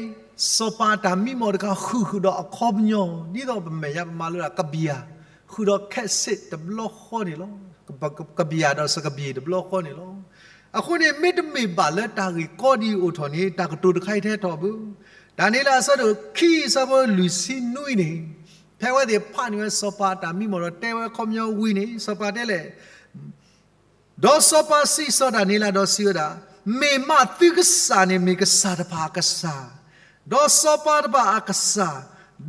စီၤပၤအတၢ်မံမီၢ်တခါ ဃုာ်ဃုာ်ဒီးအခီပညီ ဒ်သိးပမဲာ်ညါပမၤလိတၢ်ကဘျၣ် ဃုာ်ဒီးခဲးစ့းတဘျီဃီန့ၣ်လီၤ. ကဘျၣ်ဒီးစကဘျၣ်တဘျီဃီန့ၣ်လီၤ. အဃိန့ၣ် မ့တမ့ၢ်ဘၣ်လၢတၢ်ဂ့ၢ်ကီဒ်အံၤအိၣ်ထီၣ်န့ၣ် တၢ်ကတိၤတခါအံၤထဲထီၣ်ဘၣ်. ဒၤနံးယ့လးအဆၢဒိၣ်ခံ အဆၢဖိလွံၢ်ဆံနွံန့ၣ်, ဖဲအဝဲသ့ၣ်ဖးန့ၢ်ဝဲစီၤပၤအတၢ်မံမီၢ်ဒီးတဲဝဲအခီပညီဝံၤန့ၣ် စီၤပၤတဲလဲၣ် ဒီးစီၤပၤစံးစီၤဒၤနံးယ့လးဒီးစံးဝဲဒၣ်, မ့ၢ်မးသုကစၢ်န့ၣ် မ့ၢ်ကစၢ်တဖၣ်အကစၢ်, ဒီးစီၤပၤတဖၣ်အကစၢ်,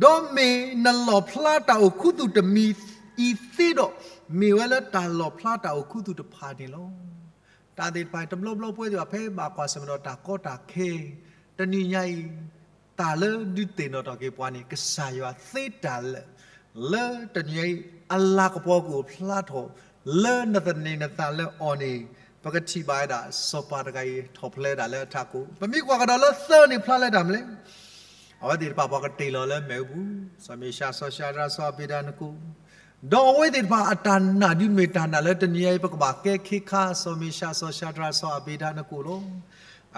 ဒီးမ့ၢ်နလီၣ်ဖျါတၢ်အိၣ်ခူသူၣ်တမံၤအံၤသ့ဒီး, မ့ၢ်ဝဲလၢတၢ်လီၣ်ဖျါတၢ်အိၣ်ခူသူၣ်တဖၣ်န့ၣ်လီၤ. တၢ်သ့ၣ်တဖၣ်တဘျီဘျီပဝဲသ့ၣ်တဖၣ်ဖဲဘၣ်ကွၢ်ဆၢၣ်မဲာ်ဒီးတၢ်ကီတၢ်ခဲ, တနံၤညါအံၤ တၢ်လၢဒုးသ့ၣ်နီၣ်ထီၣ်က့ၤပှၤန့ၣ် ကစၢ်ယွၤသ့တၢ်လၢာ်, လၢတနံၤညါအံၤ အလၤကပီၤကအိၣ်ဖျါထီၣ် လၢနသန့ၤနသးလၢအီၤန့ၣ်, ပကထံၣ်ဘၣ်ဝဲဒၣ် စီၤပၤတဂၤအံၤ ထီၣ်ဖျဲးဒၣ်လၢအထးခိၣ်, ပမ့ၢ်ကွၢ်ကဒီးလၢသၢန့ၣ်ဖျါလၢတၢ်မနုၤလဲၣ်. အဝဲသ့ၣ်တဖၣ်ပှၤကတ့ၢ်လီၤလၢမ့ၣ်အူပူၤ, စီၤမ့ၡး စီၤၡဒြး စီၤအဘ့းနကိၣ်, ဒီးအဝဲသ့ၣ်တဖၣ်အတၢ်နာ်ဒုးမ့ၢ်တၢ်နာ်လၢတနံၤညါအံၤ ပကဘၣ်ကဲခ့ခါ စီၤမ့ၡး စီၤၡဒြး စီၤအဘ့းနကိၣ်လီၤ.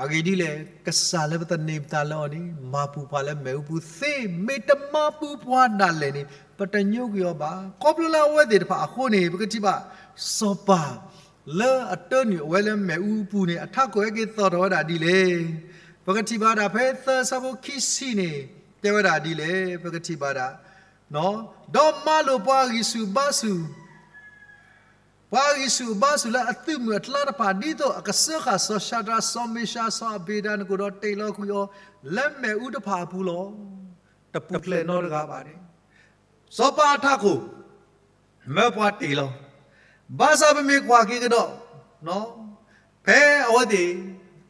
အဂ့ၢ်ဒ်လဲၣ်, ကစၢ်လၢပသန့ၤပသးလၢအီၤန့ၣ် မၤပူၤပှၤလၢမ့ၣ်အူပူၤသ့, မ့ၢ်တမၤပူၤပှၤဒၣ်လဲာ်န့ၣ် ပတညိကွံာ်အီၤဘၣ်. ခီဖျိလၢအဝဲသ့ၣ်တဖၣ်အဃိန့ၣ် ပကထံၣ်ဘၣ် စီၤပၤ လၢအတၢနုာ်အဝဲလၢမ့ၣ်အူပူၤန့ၣ် အထးခိၣ်ဟဲက့ၤသီၣ်ထီၣ်ဝဲဒၣ်ဒ်လဲၣ်. ပကထံၣ်ဘၣ်ဒၣ်ဖဲသၢဆၢဖိခံဆံန့ၣ် တဲဝဲဒၣ်ဒ်လဲၣ်, ပကထံၣ်ဘၣ်ဒၣ် ဒီးမၤလိာ်ပှၤဂံၢ်ဆူၣ်ဘါဆူၣ် ပှၤဂံၢ်ဆူၣ်ဘါဆူၣ်လၢအသုးမုၢ်အကျါတဖၣ် ဒ်သိးအကစၢဃာ်စီၤၡဒြး စီၤမ့ၡး စီၤအဘ့းနကိၣ်ဒီးတ့ၢ်လီၤကွံာ်အီၤ လၢမ့ၣ်အူတဖၣ်အပူၤလီၤ. တပူၤဖျဲးနီတဂၤဘၣ်န့ၣ် စီၤပၤအထးခိၣ် မၢပှၤတ့ၢ်လီၤ. ဘၣ်ဆၣ်ပမ့ၢ်ကွၢ်က့ၤကဒီး ဖဲအဝဲသ့ၣ်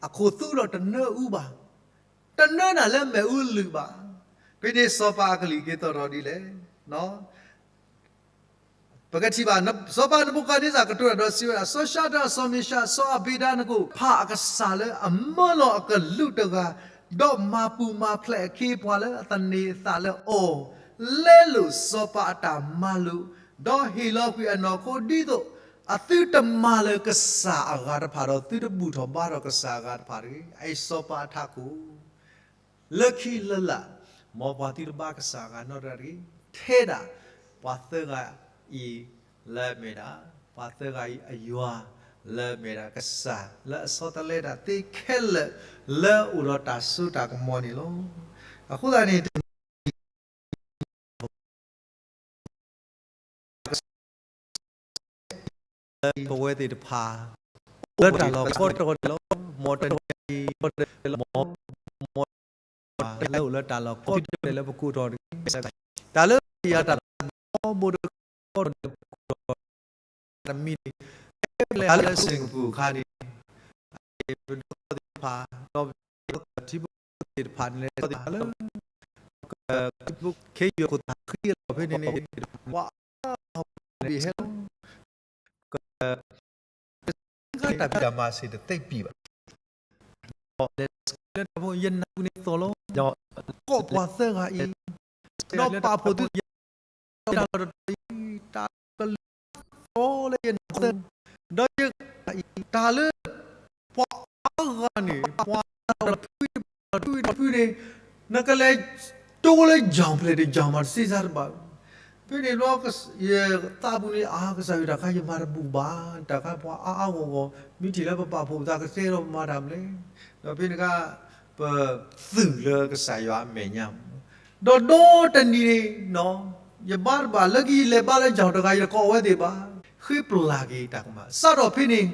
အခိၣ်သူဒီးတနၢအူဘၣ်, တနၢနၤလၢမ့ၣ်အူလုၢ်ဘၣ်. ဖဲန့ၣ်စီၤပၤအကလုၢ်က့ၤသီၣ်ထီၣ်ဒ်လဲၣ်. ပကထံၣ်ဘၣ် စီၤပၤနဘူၤခၣ်နံစၢ်ကတိၤတၢ်ဒီးစံးဝဲဒၣ်, စီၤၡဒြး စီၤမ့ၡး စီၤအဘ့းနကိၣ် ဖးအကစၢ်လၢအမၢလီၤအကလူးတဂၤ, ဒီးမၤပူၤမၤဖျဲးအခ့အပှၤလၢအသန့ၤအသးလၢအီၤ, လဲလိာ်စီၤပၤအတၢ်မၤလိာ်, ဒီးဟ့ၣ်လီၤကွံာ်အနီၢ်ခိဒ်သိး အသုတမၤလၢၤကစၢ်အဂၤတဖၣ်ဒီး သုတဘူၣ်ထီၣ်ဘါထီၣ်ကစၢ်အဂၤတဖၣ်တဂ့ၤ. အအံၤစီၤပၤအထးခိၣ် လၢခံလၢလာ် မ်ပှၤသုတဘါကစၢ်အဂၤနီတဂၤတဂ့ၤ, ထဲဒၣ်ပှၤသၢဂၤအံၤလၢအမ့ၢ်ဒၣ် ပှၤသၢဂၤအံၤအယွၤ လၢအမ့ၢ်ဒၣ်ကစၢ် လၢအဆီတလဲတၢ်သ့ခဲလၢာ် လၢအအိၣ်ဒီးတၢ်စိတၢ်ကမီၤန့ၣ်လီၤ. အဃိသတးန့ၣ် ပဝဲသ့ၣ်တဖၣ် အိၣ်လၢတၢ်လီၢ်ကိးတီၤဒဲးလီၤ. မ်တဂၤအံၤ မ်တဂၤလၢအိၣ်လၢတၢ်လီၢ်ကိးတီၤဒဲးလၢပကိးထီၣ်တဂ့ၤ. တၢ်လၢယၤတၢ်လီၢ်ကိးဘိဒီးကိးတီၤဒဲး တၢ်တမံၤန့ၣ် တၢ်လၢစ့ၣ်ကပူၤအခါန့ၣ် ပဒိၣ်သ့ၣ်တဖၣ် ဒီးပထံဖိကီၢ်ဖိသ့ၣ်တဖၣ်န့ၣ်လဲၣ် တၢ်လၢ ခ့ယုၢ်ခိၣ်သၣ်ဃံအလီၢ်ဖဲန့ၣ်န့ၣ် ပှၤအါအါဂီၢ်ဂီၢ်ဟဲလီၤ က တၢ်ဖံးတၢ်မၤစ့ၢ်တသ့ပံးဘၣ်. ဒီးလဲၤဆှၢလၢတၢ်ဖိ ယနၢ်ဟူန့ၣ်သီၣ်လီၤ. ကိးပှၤသၢဂၤအံၤ ဒီးပာ်ဖှိၣ်သု ယတၢ်လီၢ်တတီၤအံၤ တၢ်ကလုၢ်သီၣ်လၢယနၢ်ဟူသၢ, ဒီးယတၢ်လီၢ်တတီၤအံၤ တၢ်လၢ ပှၤအါဂၤန့ၣ် ပှၤတဖုတဖုတဖုန့ၣ် နကလဲၤ တိလၢ genre ဖျဲၣ်တgenreမးတစ့စါတဘၣ်. ဖဲန့ၣ်ဘျီ ယသးပူၤန့ၣ် အါ ကစၢ်ယွၤတၢ်ခါယမၤတဘူၣ်ဘၣ်, တၢ်ခါပှၤအါအါဂီၢ်ဂီၢ် မ့ၢ်ထံၣ်လၢပပာ်ဖှိၣ်ပသးကသဲဒီးပမၤတၢ်မနုၤလဲၣ်. ဒီးဖဲန့ၣ်အခါ ပသုးလၢကစၢ်ယွၤအမဲာ်ညါ ဒီးဒီတနံၤန့ၣ် ယဘါတဘၣ်လၢခံ ယလဲၤဘါလၢ genre တဂၤ ယတကိးအဝဲသ့ၣ်ဘၣ်, ဃ့ပျၢ်က့ၤတၢ်ကမၣ် စးထီၣ်ဖဲန့ၣ်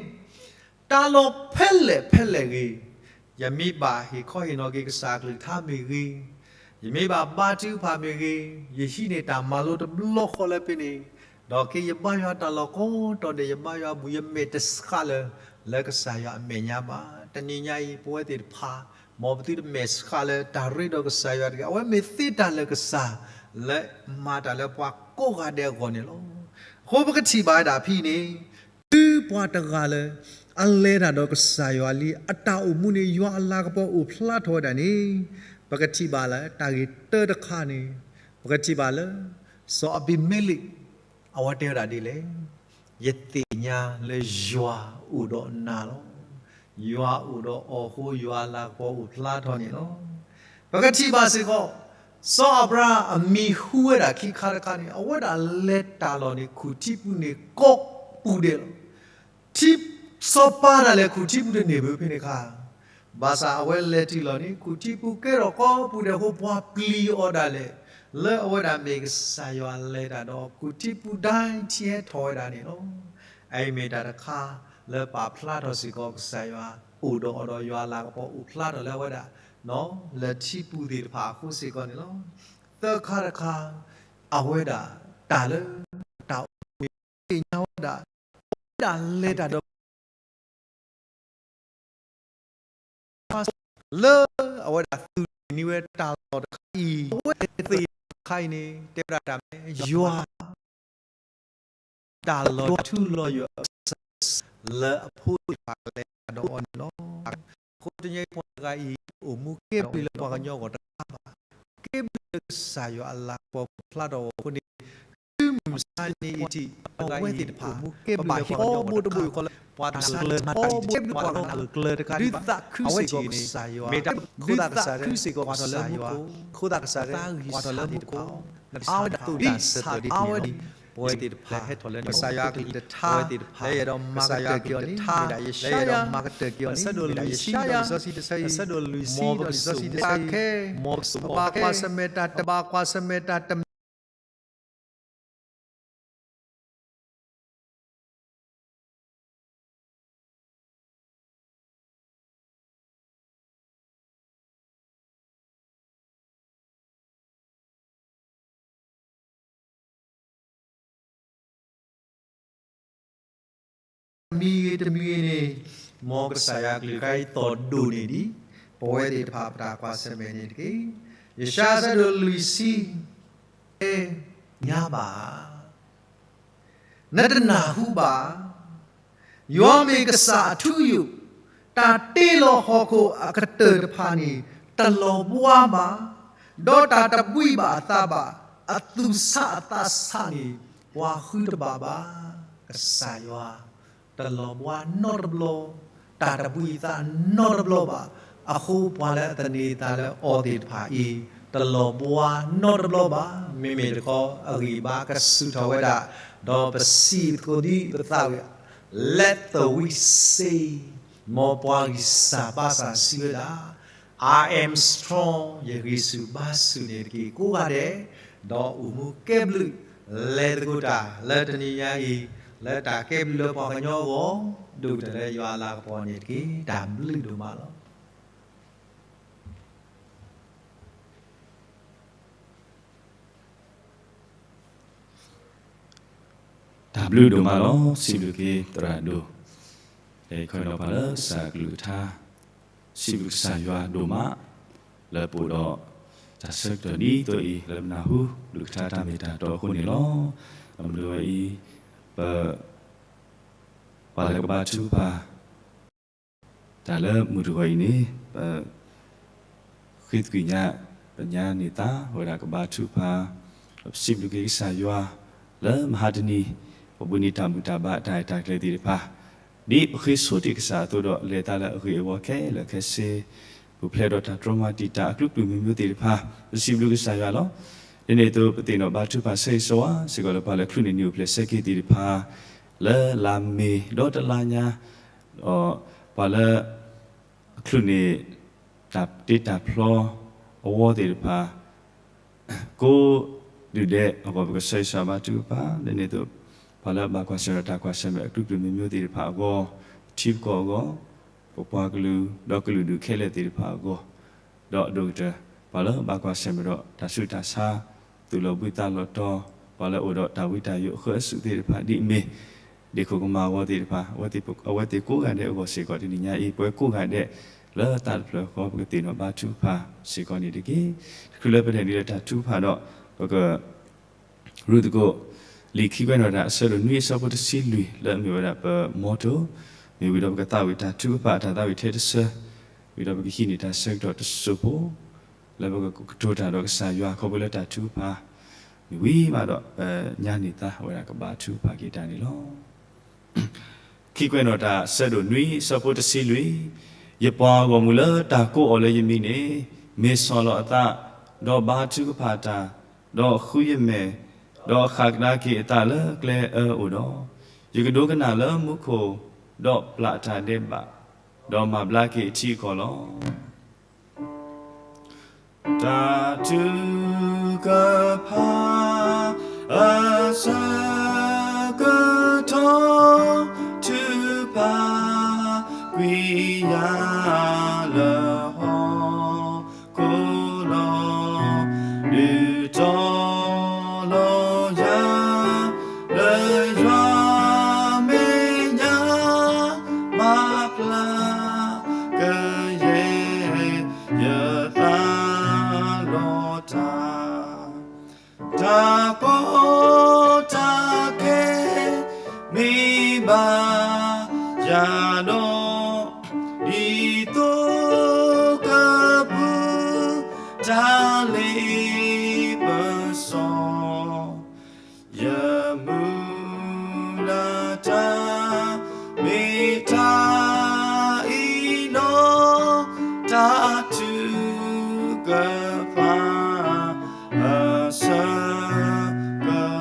တၢ်လီၢ်ဖဲလဲၣ်ဖဲလဲၣ်ဂ့ၤ, ယမ့ၢ်ဘၣ်ဟ့ၣ်ခီဟ့ၣ်နီၤက့ၤကစၢ်အကလုၢ်ကထါမ့ၢ်ဂ့ၤ, ယမ့ၢ်ဘၣ်ဘါထုကဖၣ်မ့ၢ်ဂ့ၤ, ယဟံးန့ၢ်တၢ်မၤလိတဘျီဃီလၢဖဲန့ၣ်, ဒီးက့ယဘါယွၤတၢ်လီၢ်ကိးတီၤဒဲး ယဘါယွၤဘူး ယမဲာ်တဆှးလၢၤ လၢကစၢ်ယွၤအမဲာ်ညါဘၣ်. တနံၤညါအံၤ ပဝဲသ့ၣ်တဖၣ် မ်ပသုတမဲာ်ဆှးလၢတၢ်ရ့ဒီးကစၢ်ယွၤတဂ့ၤ. အဝဲမ့ၢ်သ့တၢ်လၢကစၢ်လၢမၤတၢ်လၢပှၤကိးဂၤဒဲးအဂီၢ်န့ၣ်လီၤ. အဃိပကထံၣ်ဘၣ်ဝဲဒၣ်ဖဲအံၤန့ၣ်, တုၤပှၤတဂၤလၢ အလဲၤတၢ်ဒီးကစၢ်ယွၤလံ, အတၢ်အိၣ်မူန့ၣ် ယွၤအလၤကပီၤအိၣ်ဖျါထီၣ်ဝဲဒၣ်န့ၣ်, ပကထံၣ်ဘၣ်လၢတၢ်ဂ့ၢ်တၢတခါန့ၣ်, ပကထံၣ်ဘၣ်လၢ စီၤအဘံၤမ့လ့း အဝဲတဲဝဲဒၣ်ဒ်လဲၣ်, ယသ့ၣ်ညါလၢယွၤအိၣ်ဒီးနၤလီၤ. ယွၤအိၣ်ဒီးအီၤအဃိ ယွၤအလၤကပီၤအိၣ်ဖျါထီၣ်န့ၣ်လီၤ. ပကထံၣ်ဘၣ်စ့ၢ်ကီး စီၤအၤဘြၤဟၣ်အမံၤဟူဝဲဒၣ်ခံခါတခါန့ၣ် အဝဲဒၣ်လဲၤတၢ်လီၢ်န့ၣ် ခူၣ်ထံပူၤန့ၣ် ကိးပူၤဒဲးလီၤ. ထံ စီၤပၤဒၣ်လဲာ် ခူၣ်ထံပူၤတန့ၢ်ဘၣ်ဖဲန့ၣ်အခါ, ဘၣ်ဆၣ်အဝဲလဲၤတုၤလီၢ်န့ၣ် ခူၣ်ထံပူၤကဲထီၣ်ကိးပူၤဒဲးအဃိ ပှၤပျံၤအီၤဒၣ်လဲာ် လၢအဝဲဒၣ်မ့ၢ်ကစၢ်ယွၤလဲၤတၢ်ဒီး ခူၣ်ထံပူၤဒၣ်ထံဟဲထီၣ်ဝဲဒၣ်န့ၣ်လီၤ. အအံၤမ့ၢ်တၢ်တခါလၢပာ်ဖျါထီၣ်စ့ၢ်ကီး ကစၢ်ယွၤအိၣ်ဒီးအီၤဒီး ယွၤအလၤကပီၤအိၣ်ဖျါထီၣ်လၢအဝဲဒၣ် လၢထံပူၤသ့ၣ်တဖၣ်အဃိစ့ၢ်ကီးန့ၣ်လီၤ. သၢခါတခါ, အဝဲဒၣ်တၢ်လၢတၢ်အိၣ်မူန့ၣ် သ့ၣ်ညါဝဲဒၣ် အဝဲဒၣ်လဲၤတၢ်ဒီး လၢအဝဲဒၣ်သူၣ်န့ၢ်ဝဲတၢ်လီၢ်တခါအံၤ အဝဲသ့ၣ်တခါအံၤန့ၣ် တဲဝဲဒၣ်တၢ်မ့ၢ်ယွၤ တၢ်လီၤထူလီၤယိာ် လၢအဖိသ့ၣ်တဖၣ်လဲၤတၢ်ဒီးအီၤန့ၣ်လီၤ. အဃိတနံၤအံၤပှၤတဂၤအံၤ အိၣ်မူကဲဘျုးလၢပှၤကညီအဂီၢ်တခါဘၣ်, ကဲဘျုးလၢကစၢ်ယွၤအလၤကပီၤဖျါထီၣ်အီၤအဃိန့ၣ် တုၤမုၢ်မဆါတနံၤအံၤထံး အဝဲသ့ၣ်တဖၣ် ကဘၣ်ဟ့ၣ်အီၤဘိတဘိယူၣ်ဃီလၢ ပှၤတၢ်ဂၢၢ်ကျၢၤတခါအံၤ ပှၤတၢ်ဂၢၢ်ကျၢၤတခါအံၤ ဒုးသးခုစ့ၢ်ကီးကစၢ်ယွၤ, ဒုးသးခုစ့ၢ်ကီးကစၢ်ယွၤ, ပှၤထီၣ်လၢမူခိၣ်, အဝဲဒၣ်သိၣ်တၢ်ဆၢကတီၢ်ဒ်န့ၣ်လီၤ. ပဝဲသ့ၣ်တဖၣ် ကစၢ်ယွၤအကလုၢ်တထါ လၢယအဲၣ်ဒိးမၤကတၢၢ်က့ၤအီၤန့ၣ် မ့ၢ်ဒၣ်ယၡါယၤ အဆၢဒိၣ်လွံၢ်ဆံ, အဆၢဒိၣ်လွံၢ်ဆံ ဒီးလံာ်စီဆှံတဆၢ, မ်ပကဘၣ်ကွၢ်ဆၢၣ်မဲာ်တၢ်တမံၤ မံၤဂ့ၤတမံၤဂ့ၤန့ၣ်, မ်ကစၢ်ယွၤအကလုၢ်တခါအံၤသီၣ်ဒိၣ်န့ၢ်ဒံး ပဝဲသ့ၣ်တဖၣ်ပတၢ်ကွၢ်ဆၢၣ်မဲာ်န့ၣ်တက့ၢ်. ယၡါယၤအဆၢဒိၣ်လွံၢ်ဆံ, တဲညါဘၣ် နတနၢ်ဟူဘၣ်. ယွၤမ့ၢ်ကစၢ်အထူအယိာ်, တၢ်တ့လီၤဟီၣ်ခိၣ်အကတၢၢ်တဖၣ်န့ၣ် တလီၤဘှါဘၣ်, ဒီးတၢ်တဘှံးဘၣ်အသးဘၣ်, အသူၣ်ဆးအသးဆးန့ၣ် ပှၤဃုတဘၣ်ဘၣ်. ကစၢ်ယွၤ တလီၤဘှါနီတဘျီ, တၢ်တဘှံးအသးနီတဘျီဘၣ်. အဃိပှၤလၢအသန့ၤအသးလၢအီၤသ့ၣ်တဖၣ်အံၤ တလီၤဘှါနီတဘျီဘၣ်. မ့မ့ၢ်တခီ အဂံၢ်အဘါကဆူၣ်ထီၣ်ဝဲဒၣ်, ဒီးပစံးသကိးဒ်ပသးဝံၤ, Let the weak say, မ်ပှၤဂံၢ်စၢ်ဘါစၢ်စံးဝဲဒၣ်, I am strong, ယဂံၢ်ဆူၣ်ဘါဆူၣ်န့ၣ်တက့ၢ်. ကိးဂၤဒဲး, ဒီးအိၣ်မူကဲဘျုး လဲၤသကိးတၢ်လၢတနံၤညါအံၤ, လၢတၢ်ကဲဘျုးလၢပှၤကညီအဂီၢ်, ဒိၣ်ကတၢၢ်လၢယွၤအလၤကပီၤန့ၣ်တက့ၢ်. တၢ်ဘျုးဒိၣ်မးလီၤ. တၢ်ဘျုးဒိၣ်မးလီၤ. စံးဘျုးက့ၤသရၣ်ဒိၣ်, လၢခီဒီးပှၤလၢကစၢ်အကလုၢ်ကထါ, စံးဘျုးကစၢ်ယွၤဒိၣ်မး, လၢပအိၣ်ဒီးတၢ်ဆၢကတီၢ်ဒ်သိးအံၤ လၢပနၢ်ဟူကလုၢ်ကထါတၢ်မ့ၢ်တၢ်တီအဃိန့ၣ်လီၤ. အမနုၤဝဲအံၤ, ပ ပှၤလၢကဘါထုကဖၣ် တၢ်လၢမုၢ်တဂီၤအံၤန့ၣ် ပ ဃ့သကွံာ်ညါ ပညါန့ၢ်သါဝဲဒၣ်ကဘါထုကဖၣ်, ဒီးပစံးဘျုးက့ၤကစၢ်ယွၤ လၢမဟါတနံၤ ပဘူးန့ၢ်တၢ်ဘူၣ်တၢ်ဘါတၢ်အဲၣ်တၢ်ကျဲသ့ၣ်တဖၣ်, ဒ်ပဃ့ဆိတ့ၢ်ကစၢ်အသိးဒီး လဲၤတၢ်လၢအဂ့ၤအဝါခဲလၢာ်ခဲဆ့, ပူၤဖျဲးဒီးတၢ်တြီမၤတံာ်တာ်အကလုာ်ကလုာ်မံၤမံၤသ့ၣ်တဖၣ်, ပစံးဘျုးကစၢ်ယွၤလီၤ. ဒ်န့ၣ်အသိးပသ့ၣ်နီၣ်ဘါထုကဖၣ်ဆၢဂ့ၤဆၢဝါစ့ၢ်ကီးလၢပှၤလၢချုးန့ၢ်နံၣ်အိၣ်ဖျဲၣ်ဆဲးက့သ့ၣ်တဖၣ် လၢလါမ့ၤဒီတလါညါ, ဒီးပှၤလၢ အချုးန့ၣ် တၢ်တ့တၢ်ဖျီအဝီသ့ၣ်တဖၣ် ကိးဒုၣ်ဒဲးအဂီၢ် ပကဆၢဂ့ၤဆၢဝါဘါထုကဖၣ်, ဒ်န့ၣ်အသိး ပှၤလၢဘၣ်ကွၢ်ဆၢၣ်ဒီးတၢ်ကွၢ်ဆၢၣ်မဲာ်အကလုာ်ကလုာ်မံၤမံၤသ့ၣ်တဖၣ်အဂီၢ်, ထံပကီၢ်အဂီၢ်, ပပှၤကလုာ်ဒီးကလုာ်ဒူၣ်ခဲလၢာ်သ့ၣ်တဖၣ်အဂီၢ်, ဒီးအဒိၣ်ကတၢၢ် ပှၤလၢဘၣ်ကွၢ်ဆၢၣ်မဲာ်ဒီးတၢ်ဆူးတၢ်ဆါ သူၣ်လီၤဘှံးသးလီၤတီၤ, ပှၤလၢအိၣ်ဒီးတၢ်ဝံတၢ်ယိးအဃၢအစူၣ်သ့ၣ်တဖၣ်ဒ်အမ့ၢ် ဒ့ၣ်ခိၣ်ကမၤဝီသ့ၣ်တဖၣ်, အဝဲသ့ၣ်ကိးဂၤဒဲးအဂီၢ်စ့ၢ်ကီးတနံၤညါအံၤ ပဝဲကိးဂၤဒဲး လၢသးတဖျၢၣ်ဃီ ပကသ့ၣ်နီၣ်ဘါထုကဖၣ်စ့ၢ်ကီးန့ၣ်တက့ၢ်. တချုးလၢပလဲၤနုာ်လၢတၢ်ထုကဖၣ်ဒီး ပက ရူၤသကိး လံာ်ခံကွဲးနီၣ်တၢ်အဆၢဒိၣ်နွံအဆၢဖိတဆံလွံၢ် လၢအမ့ၢ်ဝဲဒၣ်ပ motto မ့ၢ်ဝံၤဒီးပကသးဝံၣ်တၢ်ထုကဖၣ်အတၢ်သးဝံၣ်ထဲတဆၢ, ဝံၤဒီးပကဟံးန့ၢ်တၢ်ဆၢကတီၢ်တစိၢ်ဖိ လၢပကကတိၤတၢ်ဒီးကစၢ်ယွၤခီဖျိလၢတၢ်ထုကဖၣ်, မ့ၢ်ဝံၤမးဒီး ပညါန့ၢ်သါဝဲဒၣ်ကဘါထုကဖၣ်က့ၤတၢ်န့ၣ်လီၤ. ခံကွဲးနီၣ်တၢ်အဆၢဒိၣ်နွံအဆၢဖိတဆံလွံၢ်, ယပှၤဂီၢ်မုၢ်လၢတၢ်ကိးအီၤလၢယမံၤန့ၣ် မ့ၢ်ဆီၣ်လီၤအသး, ဒီးဘါထုကဖၣ်တၢ်, ဒီးဃုယမဲာ်, ဒီးဃၣ်ကဒါက့ၤအသးလၢကျဲအၢအိၣ်ဒီး, ယကဒိကနၣ်လၢမူခိၣ်, ဒီးပျၢ်တၢ်ဒဲးဘး, ဒီးမၤဘျါက့ၤအထံအကီၢ်လီၤ. တၢ်ထုကဖၣ်အဆၢကတီၢ် ထုကဖၣ်ကွံာ်ယၤလၢဟီၣ်ခိၣ်လီၤ. ဒုးတီၤလီၤယၤ လၢယွၤမဲာ်ညါ မၤဖျါကယဲၢ် ယသးလီၤတၢ် တၢ်ကီတၢ်ခဲ မ့ၢ်ဘၣ်ယၤဒီး ဒ်သိးကပူၤ တၢ်လ့ပစီ ယမုၢ်လၢ်တၢ် မ့ၢ်တၢ်အံၤလီၤ. တၢ်ထုကဖၣ်အဆၢကတီ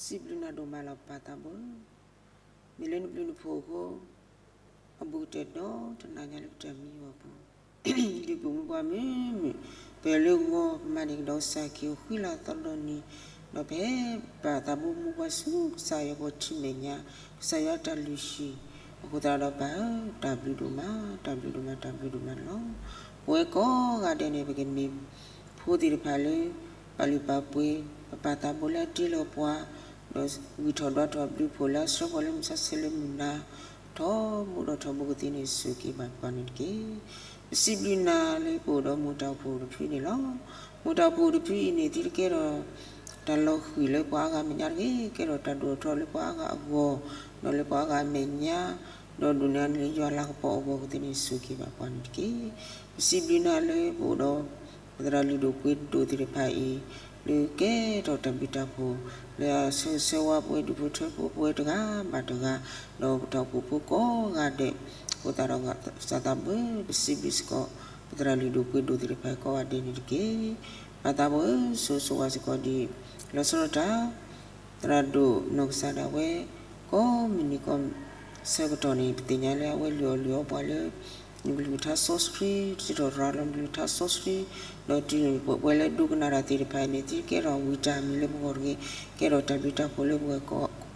ၢ်စံးဘျုးနၤဒိၣ်မးလီၤပၢ်သးဘိ, မ့ၢ်လၢနဘျုးနဖှိၣ်အဃိ, အဘူးကတၢၢ်ဒီတနၤညါလၢပတၢ်မံအီၤပူၤ, ဒုးပူၤမုၢ်ပှၢ်မုၢ်မုၢ်, ပဟဲလၢဂီၤပမၤန့ၢ်ကဒီးကစၢ်ခ့အဃံလၤသီဒီနံၤ, ဒီးပဟဲပာ်သးဘိမူပှၤဆူကစၢ်ယွၤပထံမဲာ်ညါ, ကစၢ်ယွၤတၢ်လုၢ်ဟံၣ်, အဃိသတးဒီးပၢ်ဧၢ, တၢ်ဘျုးဒိၣ်မး, တၢ်ဘျုးဒိၣ်မး, တၢ်ဘျုးဒိၣ်မးလီၤ. ပဝဲကိးဂၤဒဲးန့ၣ် ပကမ့ၢ်ဖိသ့ၣ်တဖၣ်လၢ ပာ်လုၢ်ပာ်ပှ့ၤ, ပပာ်သးဘိလၢအတ့လီၤပှၤ, ဒီးဂံၢ်ထီၣ်ဒွးထီၣ်ဘျုးဖှိၣ်လၢအဆှၢပှၤလၢမုၢ်ဆါဆဲးလၢမုၢ်နၤ, ထီဘိဒီးထီဘိကသ့န့ၣ်စူၢ်က့ၤဘၣ်ပှၤန့ၣ်တက့ၢ်. ပစံးဘျုးနၤလၢပအိၣ်ဒီးမိၢ်တၢ်အိၣ်ဖှိၣ်တဖုန့ၣ်လီၤ. မိၢ်တၢ်အိၣ်ဖှိၣ်တဖုအံၤန့ၣ် သုတကဲထီၣ်တၢ်လီၤဃံၤလၢပှၤအါဂၤအမဲာ်ညါတဂ့ၤ, ကဲထီၣ်တၢ်ဒိၣ်ထီၣ်လၢပှၤအါဂၤအဂီၢ်, ဒီးလၢပှၤအါဂၤအမဲာ်ညါ, ဒီးဒိၣ်န့ၢ်အီၤလၢယွၤလၤကပီၤအဂီၢ်ကသ့န့ၣ်စူၢ်က့ၤဘၣ်ပှၤန့ၣ်တက့ၢ်. ပစံးဘျုးနၤလၢပအိၣ်ဒီး ပသရၣ်လုၢ်ဒိၣ်ပှ့ၤဒိၣ်သ့ၣ်တဖၣ်အံၤ, လၢကဲထီၣ်တၢ်ဘျုးတၢ်ဖှိၣ်, လၢအဆၢဂ့ၤဆၢဝါပဝဲဒူၣ်ဖိထၢဖိပဝဲတဂၤဘၣ်တဂၤ, ဒီးပတၢ်အိၣ်ဖှိၣ်ဖိကိးဂၤဒဲး, အဃိသတးဒီးကစၢ်သးဘိ ပစံးဘျုးစ့ၢ်ကီး ပသရၣ်လုၢ်ဒိၣ်ပှ့ၤဒိၣ်သ့ၣ်တဖၣ်ကိးဂၤဒဲးန့ၣ်တက့ၢ်. ပၢ်သးဘိဧၢ, ဆိၣ်ဂ့ၤဆိၣ်ဝါစ့ၢ်ကီးဒံး လီၤဆီဒၣ်တၢ် သရၣ်ဒိၣ်နီၢ်ကစၢ်ဒၣ်ဝဲ ကိးမုၢ်နံၤကိးဆၢကတီၢ်န့ၣ် ပသ့ၣ်ညါလၢအဝဲလုၢ်အီၣ်လုၢ်အီပှၤလၢ နကလုၢ်ကထါစီဆှံ, စံးထီၣ်ရၤလီၤနကလုၢ်ကထါစီဆှံ, ဒီးတုၤပှဲၤလၢဒိကနၣ်တၢ်သ့ၣ်တဖၣ်န့ၣ် သုကဲထီၣ်ဝံတၢ်မံၤလၢပဂီၢ်တဂ့ၤ, ကဲထီၣ်တၢ်ဘျုးတၢ်ဖှိၣ်လၢပ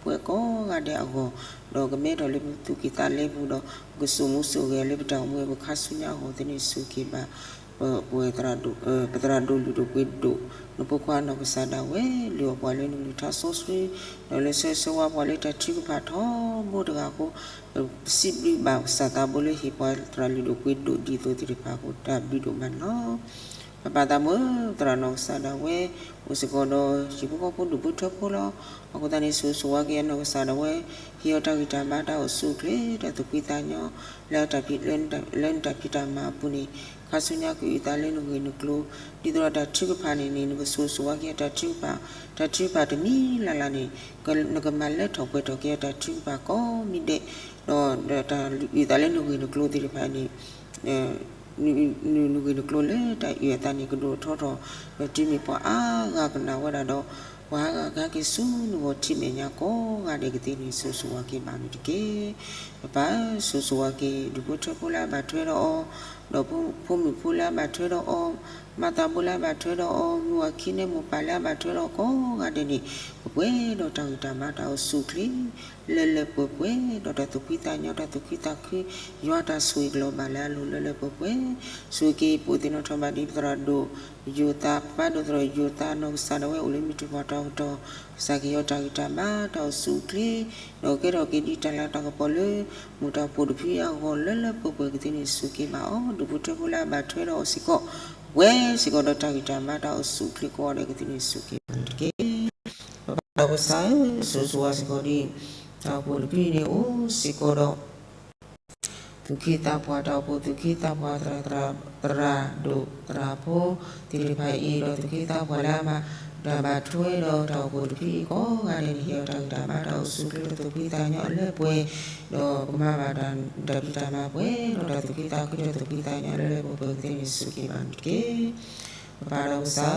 ဝဲကိးဂၤဒဲးအဂီၢ်, ဒီးကမဲထီၣ်လၢပသူၣ်ကံၢ်သးလဲပူၤဒီး ပကစိာ်မူစိာ်ဂဲၤလၢပတၢ်အိၣ်မူ ပခါဆူညါအဂီၢ်သ့ၣ်န့ၣ်စူၢ်က့ၤဘၣ် ပသရၣ်ဒိၣ်လုၢ်ဒိၣ်ပှ့ၤဒိၣ် နဖိခွါနီၢ်ကစၢ်ဒၣ်ဝဲ လုၢ်အီၣ်ပှၤလၢနကလုၢ်ကထါစီဆှံ, ဒီးလၢဆၢဂ့ၤဆၢဝါပှၤလၢတၢ်ထုကဖၣ်ထီဘိတဂၤအဃိ, ပစံးဘျုးဘၣ်ကစၢ်သးဘိလၢဟ့ၣ်ပှၤသရၣ်လုၢ်ဒိၣ်ပှ့ၤဒိၣ်ဒ်သိးသ့ၣ်တဖၣ်အဃိ တၢ်ဘျုးဒိၣ်မးန့ၣ်လီၤ. ပပၢ်သးဘိဧၢ, သရၣ်နီၢ်ကစၢ်ဒၣ်ဝဲ အိၣ်စ့ၢ်ကီးဒီး ဟံၣ်ဖိဃီဖိဒူၣ်ဖိထၢဖိလီၤ. အဃိသတးန့ၣ် ဆိၣ်ဂ့ၤဆိၣ်ဝါက့ၤအနီၢ်ကစၢ်ဒၣ်ဝဲ, ဟ့ၣ်အီၤတၢ်ဂံၢ်တၢ်ဘါ တၢ်အိၣ်ဆူၣ်အိၣ်ချ့ တၢ်သူၣ်ဖှံသးညီ လၢ လၢနတၢ်ဖံးတၢ်မၤအပူၤန့ၣ်, ခါဆူညါကအုၣ်သးလၢနဂ့ၢ်နကျိၤ, ဒ်သိးဒီးတၢ်ထုကဖၣ်န့ၣ်န့ၣ် နကဆိၣ်ဂ့ၤဆိၣ်ဝါက့ၤအတၢ်ထုကဖၣ်, တၢ်ထုကဖၣ်တမံၤလၢ်လၢ်န့ၣ် နကမၤလၢထီၣ်ပှဲၤထီၣ်က့ၤအတၢ်ထုကဖၣ်ကိးမံၤဒဲး, ဒီးတၢ်အုၣ်သးလၢနဂ့ၢ်နကျိၤသ့ၣ်တဖၣ်န့ၣ် နဂ့ၢ်နကျိၤလၢတၢ်အုၣ်အသးန့ၣ် ကဒိၣ်ထီၣ်ထီၣ်, ဒီးတုၤမ့ၢ်ပှၤအါဂၤကနၣ်ဝဲဒၣ်ဒီး, ပှၤအါဂၤကဟဲက့ၤဆူနဂီၢ်ထံမဲာ်ညါကိးဂၤဒဲးကသ့န့ၣ် ဆိၣ်ဂ့ၤဆိၣ်ဝါက့ၤဘၣ်န့ၣ်တက့ၢ်. ပပၢ်ဧၢ, ဆိၣ်ဂ့ၤဆိၣ်ဝါက့ၤ ဒူၣ်ဖိထၢဖိလၢအဘၣ်ထွဲဒီးအီၤ, ဒီးဖိမုၣ်ဖိလၢအဘၣ်ထွဲဒီးအီၤ, မၤသးဘိလၢအဘၣ်ထွဲဒီးအီၤ, မိၢ်အခံန့ၣ်မိၢ်ပၢ်လၢအဘၣ်ထွဲဒီးကိးဂၤဒဲးန့ၣ်, ပှဲၤဒီးတၢ်ဂံၢ်တၢ်ဘါ တၢ်အိၣ်ဆူၣ်အိၣ်ချ့ လၢလၢပှဲၤပှဲၤ, ဒီးတၢ်သူၣ်ဖှံသးညီ တၢ်သူၣ်ခုသးခု, ယွၤတၢ်ဆိၣ်ဂ့ၤကလီၤဘၣ်လၢအလိၤလၢလၢပှဲၤပှဲၤ, ဆိၣ်ဂ့ၤက့ၤ ပအိၣ်သ့ၣ်နီၣ်ထီၣ်ဘၣ်ဒ်ပသရၣ်ဒိၣ်ယိၤသး, ပၢ်ဒိၣ်သရၣ်ယိၤသး နီၢ်ကစၢ်ဒၣ်ဝဲအိၣ်လၢမုၢ်တြီၢ်ပှၤတီၤကတီၢ်, ကစၢ်က့ၤယွၤတၢ်ဂံၢ်တၢ်ဘါ တၢ်အိၣ်ဆူၣ်အိၣ်ချ့, ဒီးကဲထီၣ်က့ၤဒ်တၢ်လၤတၢ်ကပီၤလၢ မူးတၢ်အိၣ်ဖှိၣ်တဖုအဂီၢ် လၢလၢပှဲၤပှဲၤကသ့န့ၣ် ဆိၣ်ဂ့ၤက့ၤဘၣ်အီၤ, ဒူၣ်ဖိထၢဖိလၢအဘၣ်ထွဲဒီးအီၤစ့ၢ်ကီး, ပှဲၤစ့ၢ်ကီးဒီးတၢ်ဂံၢ်တၢ်ဘါ တၢ်အိၣ်ဆူၣ်အိၣ်ချ့ကိးဂၤဒဲးကသ့န့ၣ် ဆိၣ်ဂ့ၤက့ၤဘၣ်န့ၣ်တက့ၢ်. ပပၢ်ဒီးကစၢ်ဧၢ, ဆိၣ်ဂ့ၤဆိၣ်ဝါစ့ၢ်ကီးဒ် တၢ်အိၣ်ဖှိၣ်တဖုန့ၣ်အိၣ်စ့ၢ်ကီးဒီး သူၣ်က့သးပှၢ် တၢ်အိၣ်ဖှိၣ်သူၣ်က့သးပှၢ် သရၣ်ဒိၣ်သရၣ်ဖိသ့ၣ်တဖၣ်အံၤ ဒီးသူၣ်က့သးပှၢ်လၢအမၤ တၢ်ဘၣ်ထွဲဒီးတၢ်အိၣ်ဖှိၣ်တဖုအံၤကိးဂၤဒဲးန့ၣ် ဟ့ၣ်အီၤတၢ်ဂံၢ်တၢ်ဘါ တၢ်အိၣ်ဆူၣ်အိၣ်ချ့ တၢ်သူၣ်ဖှံသးညီအလၢပှဲၤ, ဒီးကမၤဘၣ်တၢ်ဖံးတၢ်မၤပှဲၤဒီးတၢ်သူၣ်ဖှံသးခု တၢ်သူၣ်ဖှံသးညီလၢလၢပှဲၤပှဲၤကသ့န့ၣ် ဆိၣ်ဂ့ၤဘၣ်န့ၣ်တက့ၢ်. ပပၢ်ဒီးက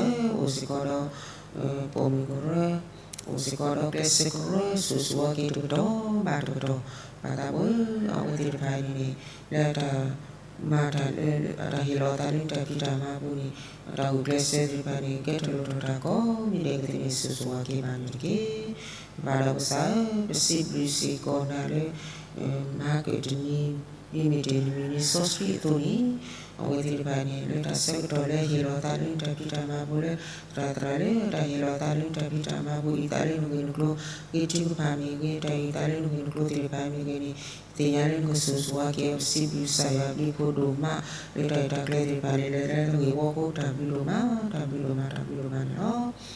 စၢ်ဧၢ, အိၣ်စ့ၢ်ကီးဒီး ပိာ်မုၣ်ကရၢ, အိၣ်စ့ၢ်ကီးဒီးကျဲးစၢးကရၢ ဆိၣ်ဂ့ၤဆိၣ်ဝါက့ၤတကတီၢ်ဘၣ်တကတီၢ်, ပၢ်သးဘိဧၢ, အဝဲသ့ၣ်တဖၣ်အံၤန့ၣ် လၢတၢ်မၤတၢ်လၢ တၢ်ဟ့ၣ်လီၤအသးလၢတၢ်ဖံးတၢ်မၤအပူၤန့ၣ် တၢ်ဂုာ်ကျဲးစၢးသ့ၣ်တဖၣ်န့ၣ် ကဲထီၣ်လိၣ်ထီၣ်တၢ်ကိးမံၤဒဲးကသ့န့ၣ် ဆိၣ်ဂ့ၤဆိၣ်ဝါက့ၤဘၣ်န့ၣ်တက့ၢ်. ပပၢ်ဒီးကစၢ်ဧၢ, ပစံးဘျုးစ့ၢ်ကီးနၤလၢ မၤကတနံၤ မ့မ့ၢ်တနံၤမံၤန့ၣ် စီဆှံအသိးန့ၣ် အဝဲသ့ၣ်တဖၣ်န့ၣ် လၢတၢ်ဆၢကတီၢ်လၢဟ့ၣ်လီၤသးလၢတၢ်ဖံးတၢ်မၤပူၤလၢ သရၣ်သရၣ်လၢတၢ်ဟ့ၣ်လီၤသးလၢတၢ်ဖံးတၢ်မၤပူၤ အုၣ်သးလၢနဂ့ၢ်နကျိၤ ဂ့ၤထုကဖၣ်မ့ၢ်ဂ့ၤ တၢ်အုၣ်သးလၢနဂ့ၢ်နကျိၤသ့ၣ်တဖၣ်မ့ၢ်ဂ့ၤန့ၣ် သ့ၣ်ညါလၢနကဆိၣ်ဂ့ၤဆိၣ်ဝါက့ၤအီၤ ပစံးဘျုးကစၢ်ယွၤဘျုးဖှိၣ်ဒိၣ်မး လၢတၢ်ရဲၣ်တၢ်ကျဲၤသ့ၣ်တဖၣ်လၢလဲၤလၢဂ့ၢ်ဝီဖိ တၢ်ဘျုးဒိၣ်မး တၢ်ဘျုးဒိၣ်မး တၢ်ဘျုးဒိၣ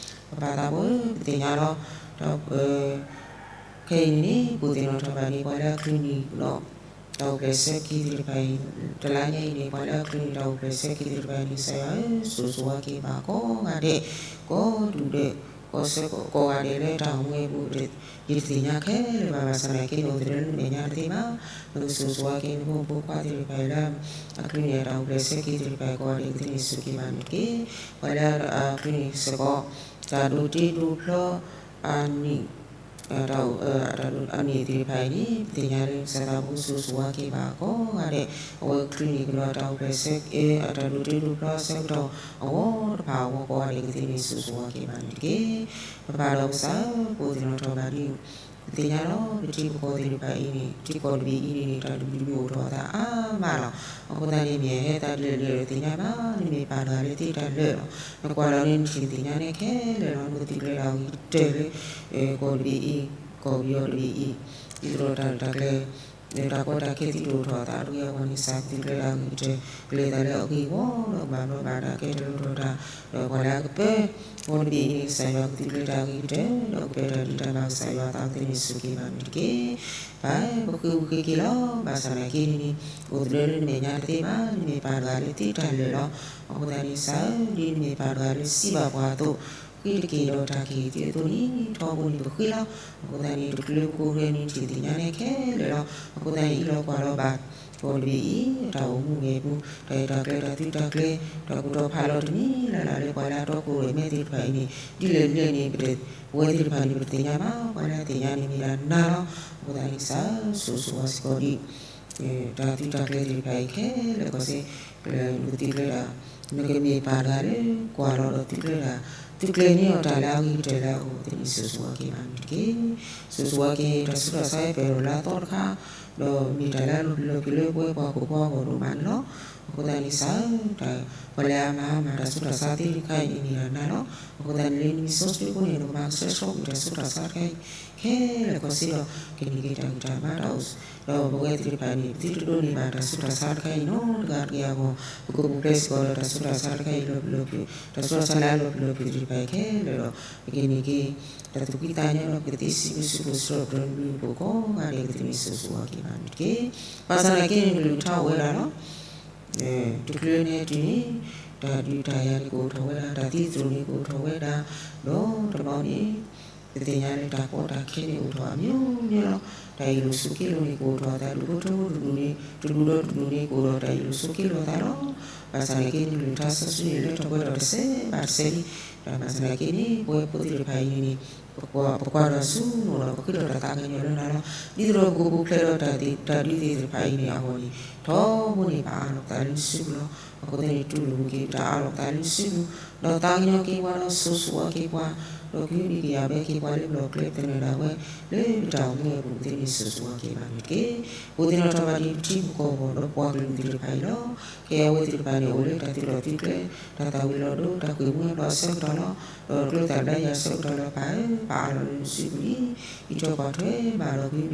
်မးန့ၣ်လီၤ. ပပၢ်သးဘိဧၢ ပသ့ၣ်ညါလီၤ ဒီး ခဲအံၤန့ၣ် ပအိၣ်သ့ၣ်နီၣ်ထီၣ်ဘၣ်ဒ်ပှၤလၢအချုးန့ၢ်ဒီး တၢ်အိၣ်ဖျဲၣ်ဆၢခံသ့ၣ်တဖၣ်အံၤ တလါညါအံၤန့ၣ် ပှၤလၢအချုးန့ၢ်တၢ်အိၣ်ဖျဲၣ်ဆၢခံသ့ၣ်တဖၣ်အံၤန့ၣ် ကစၢ်ယွၤဧၢ ဆိၣ်ဂ့ၤဆိၣ်ဝါက့ၤဘၣ်ကိးဂၤဒဲး ကိးဒူၣ်ဒဲး ကိးဆၢကိးဂၤဒဲးလၢတၢ်အိၣ်မူအပူၤ ယတသ့ၣ်ညါခဲလၢာ်ဘၣ် ဘၣ်ဆၣ်သနာ်က့န့ၣ် အိၣ်သဒၢလၢနမဲာ်ညါတသ့ဘၣ် နကဆိၣ်ဂ့ၤဆိၣ်ဝါက့ၤနဖိမုၣ်ဖိခွါသ့ၣ်တဖၣ်အံၤလၢ အချုးန့ၢ်တၢ်အိၣ်ဖျဲၣ်ဆၢခံသ့ၣ်တဖၣ်အံၤကိးဂၤဒဲး ကသ့န့ၣ်ဆိၣ်ဂ့ၤဘၣ်န့ၣ်တက့ၢ်. ပှၤလၢအချုးန့ၢ်စ့ၢ်ကီး တၢ်ဒိးတ့ဒိးဖျီ အနံၣ် တၢ်အိၣ် အနံၣ်သ့ၣ်တဖၣ်အံၤန့ၣ် ပသ့ၣ်ညါလၢကစၢ်သးဘိဆိၣ်ဂ့ၤဆိၣ်ဝါက့ၤဘၣ်ကိးဂၤဒဲး အဝဲချုးန့ၢ်ကဒီးတၢ်အိၣ်ဖျဲၣ်ဆၢ တၢ်ဒိးတ့ဒိးဖျီဆၢကတီၢ် အဝဲတဖၣ်အဝဲကိးဂၤဒဲး ကသ့န့ၣ်ဆိၣ်ဂ့ၤဆိၣ်ဝါက့ၤဘၣ်န့ၣ်တက့ၢ်. ပပၢ်ဒီးကစၢ်ဧၢ ပအိၣ်သ့ၣ်နီၣ်ထီၣ်ဘၣ်ဒ် ပသ့ၣ်ညါလီၤ ပထံပကီၢ်သ့ၣ်တဖၣ်အံၤန့ၣ် ထံကီၢ်တဘ့ၣ်အံၤန့ၣ် တၢ်တဘျုးဘ့ၣ်အိၣ်ထီၣ်အသးအါမးလီၤ. အဃိသတးန့ၣ် မ့ၢ်ဟဲသးဒ်လဲၣ်ဒ်လဲၣ်ဒီးသ့ၣ်ညါဘၣ် နမ့ၢ်ပာ်တဂၤလၢသ့ၣ်တၢ်လၢာ်လီၤ. နကွၢ်လီၤန့ၣ် နထံၣ်နသ့ၣ်ညါန့ၣ်ခဲလၢာ်လီၤ. နကသုးကျဲၤတၢ်ဂ့ၤကတၢၢ်လၢ ကီၢ်တဘ့ၣ်အံၤ ကီၢ်ပယီၤတဘ့ၣ်အံၤ ဒ်သိးတၢ်ရဲၣ်တၢ်ကျဲၤ တၢ်ကီတၢ်ခဲသ့ၣ်တအိၣ်ထီၣ်အသးတဂ့ၤအဂီၢ်န့ၣ် စးကသုးကျဲၤတၢ်ဂ့ၤကတၢၢ် ကလဲၤသးလၢအဂ့ၢ်အဝီဒီး ကဘၣ်ဘျီဘၣ်ဒါကဲတၢ်လၢထီၣ်တၢ် ဒီးပှၤလၢအကပၢ ကီၢ်တဘ့ၣ်အံၤန့ၣ် ကစၢ်ယွၤကသုးကျဲၤတၢ်ဂ့ၤကတၢၢ် ဒီးကပၢတၢ်ဒံးတၢ်ဘၣ် ကစၢ်ယွၤသးကသ့န့ၣ်ဆိၣ်ဂ့ၤဘၣ်န့ၣ်တက့ၢ်. ပၢ်ဧၢ ပဃ့ဝံၤဃ့က့ၤလီၤ. ဘၣ်ဆၣ်သနာ်က့န့ၣ် အိၣ်သဒၢလၢနမဲာ်ညါတသ့ဘၣ် နမ့ၢ်ပာ်တဂၤလၢသ့ၣ်တၢ်လၢာ်လီၤ. အဃိသတးန့ၣ် ကစၢ်ဧၢ ဒ်နမ့ၢ်ပာ်တဂၤလၢစံးဘၣ်ပှၤအသိး ဃ့တက့ၢ်ဒီးတၢ်ကဟ့ၣ်သုအသိးန့ၣ် ထီဘိန့ၣ်ပဃ့လီၤ. အဃိသတးန့ၣ် တချုးလၢပကိးဂၤန့ၣ် ထံၣ်သ့ၣ်ညါန့ၣ်ခဲလၢာ်လီၤ. အဃိသတးန့ၣ် အံးလီၤကွၢ်လီၤဘၣ် ကီၢ်တဘ့ၣ်အံၤ တၢ်အိၣ်မူဝဲပူၤ တၢ်ရဲၣ်တၢ်ကျဲၤ တၢ်သုးတၢ်ကျဲၤ တၢ်ကူၣ်ထီၣ်ဖးလီၤတမံၤလၢ်လၢ်လၢပှၤလၢအတီခိၣ်ရိၣ်မဲသ့ၣ်တဖၣ်အံၤန့ၣ် ဒ်လဲၣ်ဒ်လဲၣ်န့ၣ် ပဝဲသ့ၣ်တဖၣ်န့ၣ် ပတသ့ၣ်ညါဘၣ် ပှၤလၢအသ့ၣ်ညါန့ၣ်မ့ၢ်ဒၣ်နၤလီၤ. အဃိသတးန့ၣ် ကစၢ်ဧၢ ဆိၣ်ဂ့ၤဆိၣ်ဝါစ့ၢ်ကီးဒံး တၢ်သုးတၢ်ကျဲၤသ့ၣ်တဖၣ်အံၤခဲလၢာ်ကီၢ်စ့ၢ် ပလဲၤနုာ်သံကျဲဒၣ် နကမ့ၢ်ပၢ်တဂၤလၢ ကွၢ်လီၤဒီးသုကျဲဒၣ် သုကျဲၤန့ၢ်အီၤတၢ်လၢအဂ့ၤကတၢၢ်လၢအဂီၢ်သ့ၣ်န့ၣ် ဆိၣ်ဂ့ၤဆိၣ်ဝါက့ၤဘၣ်န့ၣ်တက့ၢ်. ဆိၣ်ဂ့ၤဆိၣ်ဝါက့ၤ တၢ်ဆူးတၢ်ဆါဟဲပၢၢ်ထီၣ်လၢအသီတခါ ဒီးမ့ၢ်တၢ်လၢအလီၤပျံၤလီၤဖုးလၢပဝဲပှၤဟီၣ်ခိၣ်ဖိအဂီၢ်ဒိၣ်မးန့ၣ်လီၤ. အဃိသတးန့ၣ် ကစၢ်ဧၢ ပှၤလၢအမၤမၤတၢ်ဆူးတၢ်ဆါသ့ၣ်တဖၣ်အံၤန့ၣ်မ့ၢ်ဒၣ်နၤလီၤ. အဃိသတးန့ၣ် လၢနမံၤစီဆှံအဃိန့ၣ် နကမၤကဆှဲကဆှီကွံာ်တၢ်ဆူးတၢ်ဆါတခါအံၤ ခဲလၢာ်ကီၢ်စ့ၢ်ဒီး ကန့ၢ်က့ၤတၢ်ဂံၢ်တၢ်ဘါတၢ်အိၣ် ဒီးပဝဲသ့ၣ်တဖၣ်န့ၣ် ပသုတဒိးန့ၢ်ဘၣ်တၢ်ဆူးတၢ်ဆါတခါအံၤနီတဂၤတဂ့ၤအဂီၢ် ပကပူၤဖျဲးစ့ၢ်ကီးဒီးတၢ်ဆူးတၢ်ဆါတခါအံၤ လီၤပျံၤလီၤဖုး တၢ်ဆူးတၢ်ဆါလၢအလီၤပျံၤလီၤဖုးသ့ၣ်တဖၣ်အံၤခဲလၢာ်ဒီး ပကန့ၢ်က့ၤ တၢ်သူၣ်ဖှံသးညီဒီး ပကသ့စံးဘျုးစံးဖှိၣ်စ့ၢ်ကီး ပတြၢၤနဘျုးနဖှိၣ်ကိးဂၤဒဲး ကသ့န့ၣ် ဆိၣ်ဂ့ၤဆိၣ်ဝါက့ၤဘၣ်န့ၣ်တက့ၢ်. ဘၣ်ဆၣ်သနာ်က့န့ၣ် ကလုၢ်ကထါအိၣ်ဝဲဒၣ်လီၤ. တချုးန့ၣ်တုၤန့ၣ် တၢ်ဒုးတၢ်ယၤန့ၣ်ကအိၣ်ထီၣ်ဝဲဒၣ်, တၢ်သံသတြိာ်န့ၣ်ကအိၣ်ထီၣ်ဝဲဒၣ်, ဒီးတဘျီန့ၣ် ပသ့ၣ်ညါလၢတၢ်ကီတၢ်ခဲန့ၣ်အိၣ်ထီၣ်အမျိုးမျိုးလီၤ. တၢ်အ့ၣ်လိာ်ဆိးက့လိာ်န့ၣ်ကအိၣ်ထီၣ်အသး ဒူၣ်ဖိထၢဖိတဒူၣ်န့ၣ် တဒူၣ်ဒီးတဒူၣ်န့ၣ်ကအိၣ်ဒီးတၢ်အ့ၣ်လိာ်ဆိးက့လိာ်အသးလီၤ. ဘၣ်ဆၣ်သနာ်က့န့ၣ် ကလုၢ်ကထါစီဆှံန့ၣ်လၢထီၣ်ပှဲၤထီၣ်တစဲးဘၣ်တစဲးလံ. ဒီးဘၣ်ဆၣ်သနာ်က့န့ၣ် ပဝဲဖိသ့ၣ်တဖၣ်အံၤန့ၣ် ပကွၢ်ဒီးစူၤနအိၣ်ဒီး ပဃ့ဒီးတၢ်သးကညီၤလၢနၤလီၤ. ဒ်သိးဒီးပကပူၤဖျဲးဒီးတၢ်ဒုးသ့ၣ်တဖၣ်အံၤန့ၣ် အဂီၢ်န့ၣ် ထီဘိန့ၣ် ပအးလီၤပသးလၢနစုပူၤလီၤ. အဃိသတးန့ၣ် တူၢ်လိာ်မုာ်က့ၤပတၢ်အးလီၤပသးလၢနစုပူၤ, ဒီးသးကညီၤက့ၤပှၤဒီး ဆိၣ်ဂ့ၤဆိၣ်ဝါက့ၤပှၤ, ဒီးကဟုကယာ်ဘၢက့ၤပှၤလၢပလီၢ်ကျဲသနၢၣ်ဒၣ်ဝဲ လၢပတၢ်အိၣ်မူအပူၤသ့ၣ်န့ၣ် ဆိၣ်ဂ့ၤဆိၣ်ဝါက့ၤဘၣ်န့ၣ်တက့ၢ်. ပအိၣ်သ့ၣ်နီၣ်ထီၣ်ဘၣ်ဒံးပထံပကီၢ်အဂီၢ်ဒီးပှၤကလုာ်သ့ၣ်တဖၣ်အံၤလီၤ. ကဲအဝဲသ့ၣ်တဖၣ်န့ၣ် အိၣ်လၢတၢ်သုးလီၢ်သုးကျဲ, တၢ်သၣ်ဝံၤလီၤဒိ တၢ်ဃ့ၢ်မှံဟးဖျိးအဆၢကတီၢ်လီၤ. ဒီးကျိသၣ်ဘျါယၤအဆၢကတီၢ်လီၤ. ပၢ်ဧၢ, ပအးလီၤလၢနစုပူၤလံ. အံးထွဲကွၢ်ထွဲဘၣ်ဒီး ကဟုကယာ်ဘ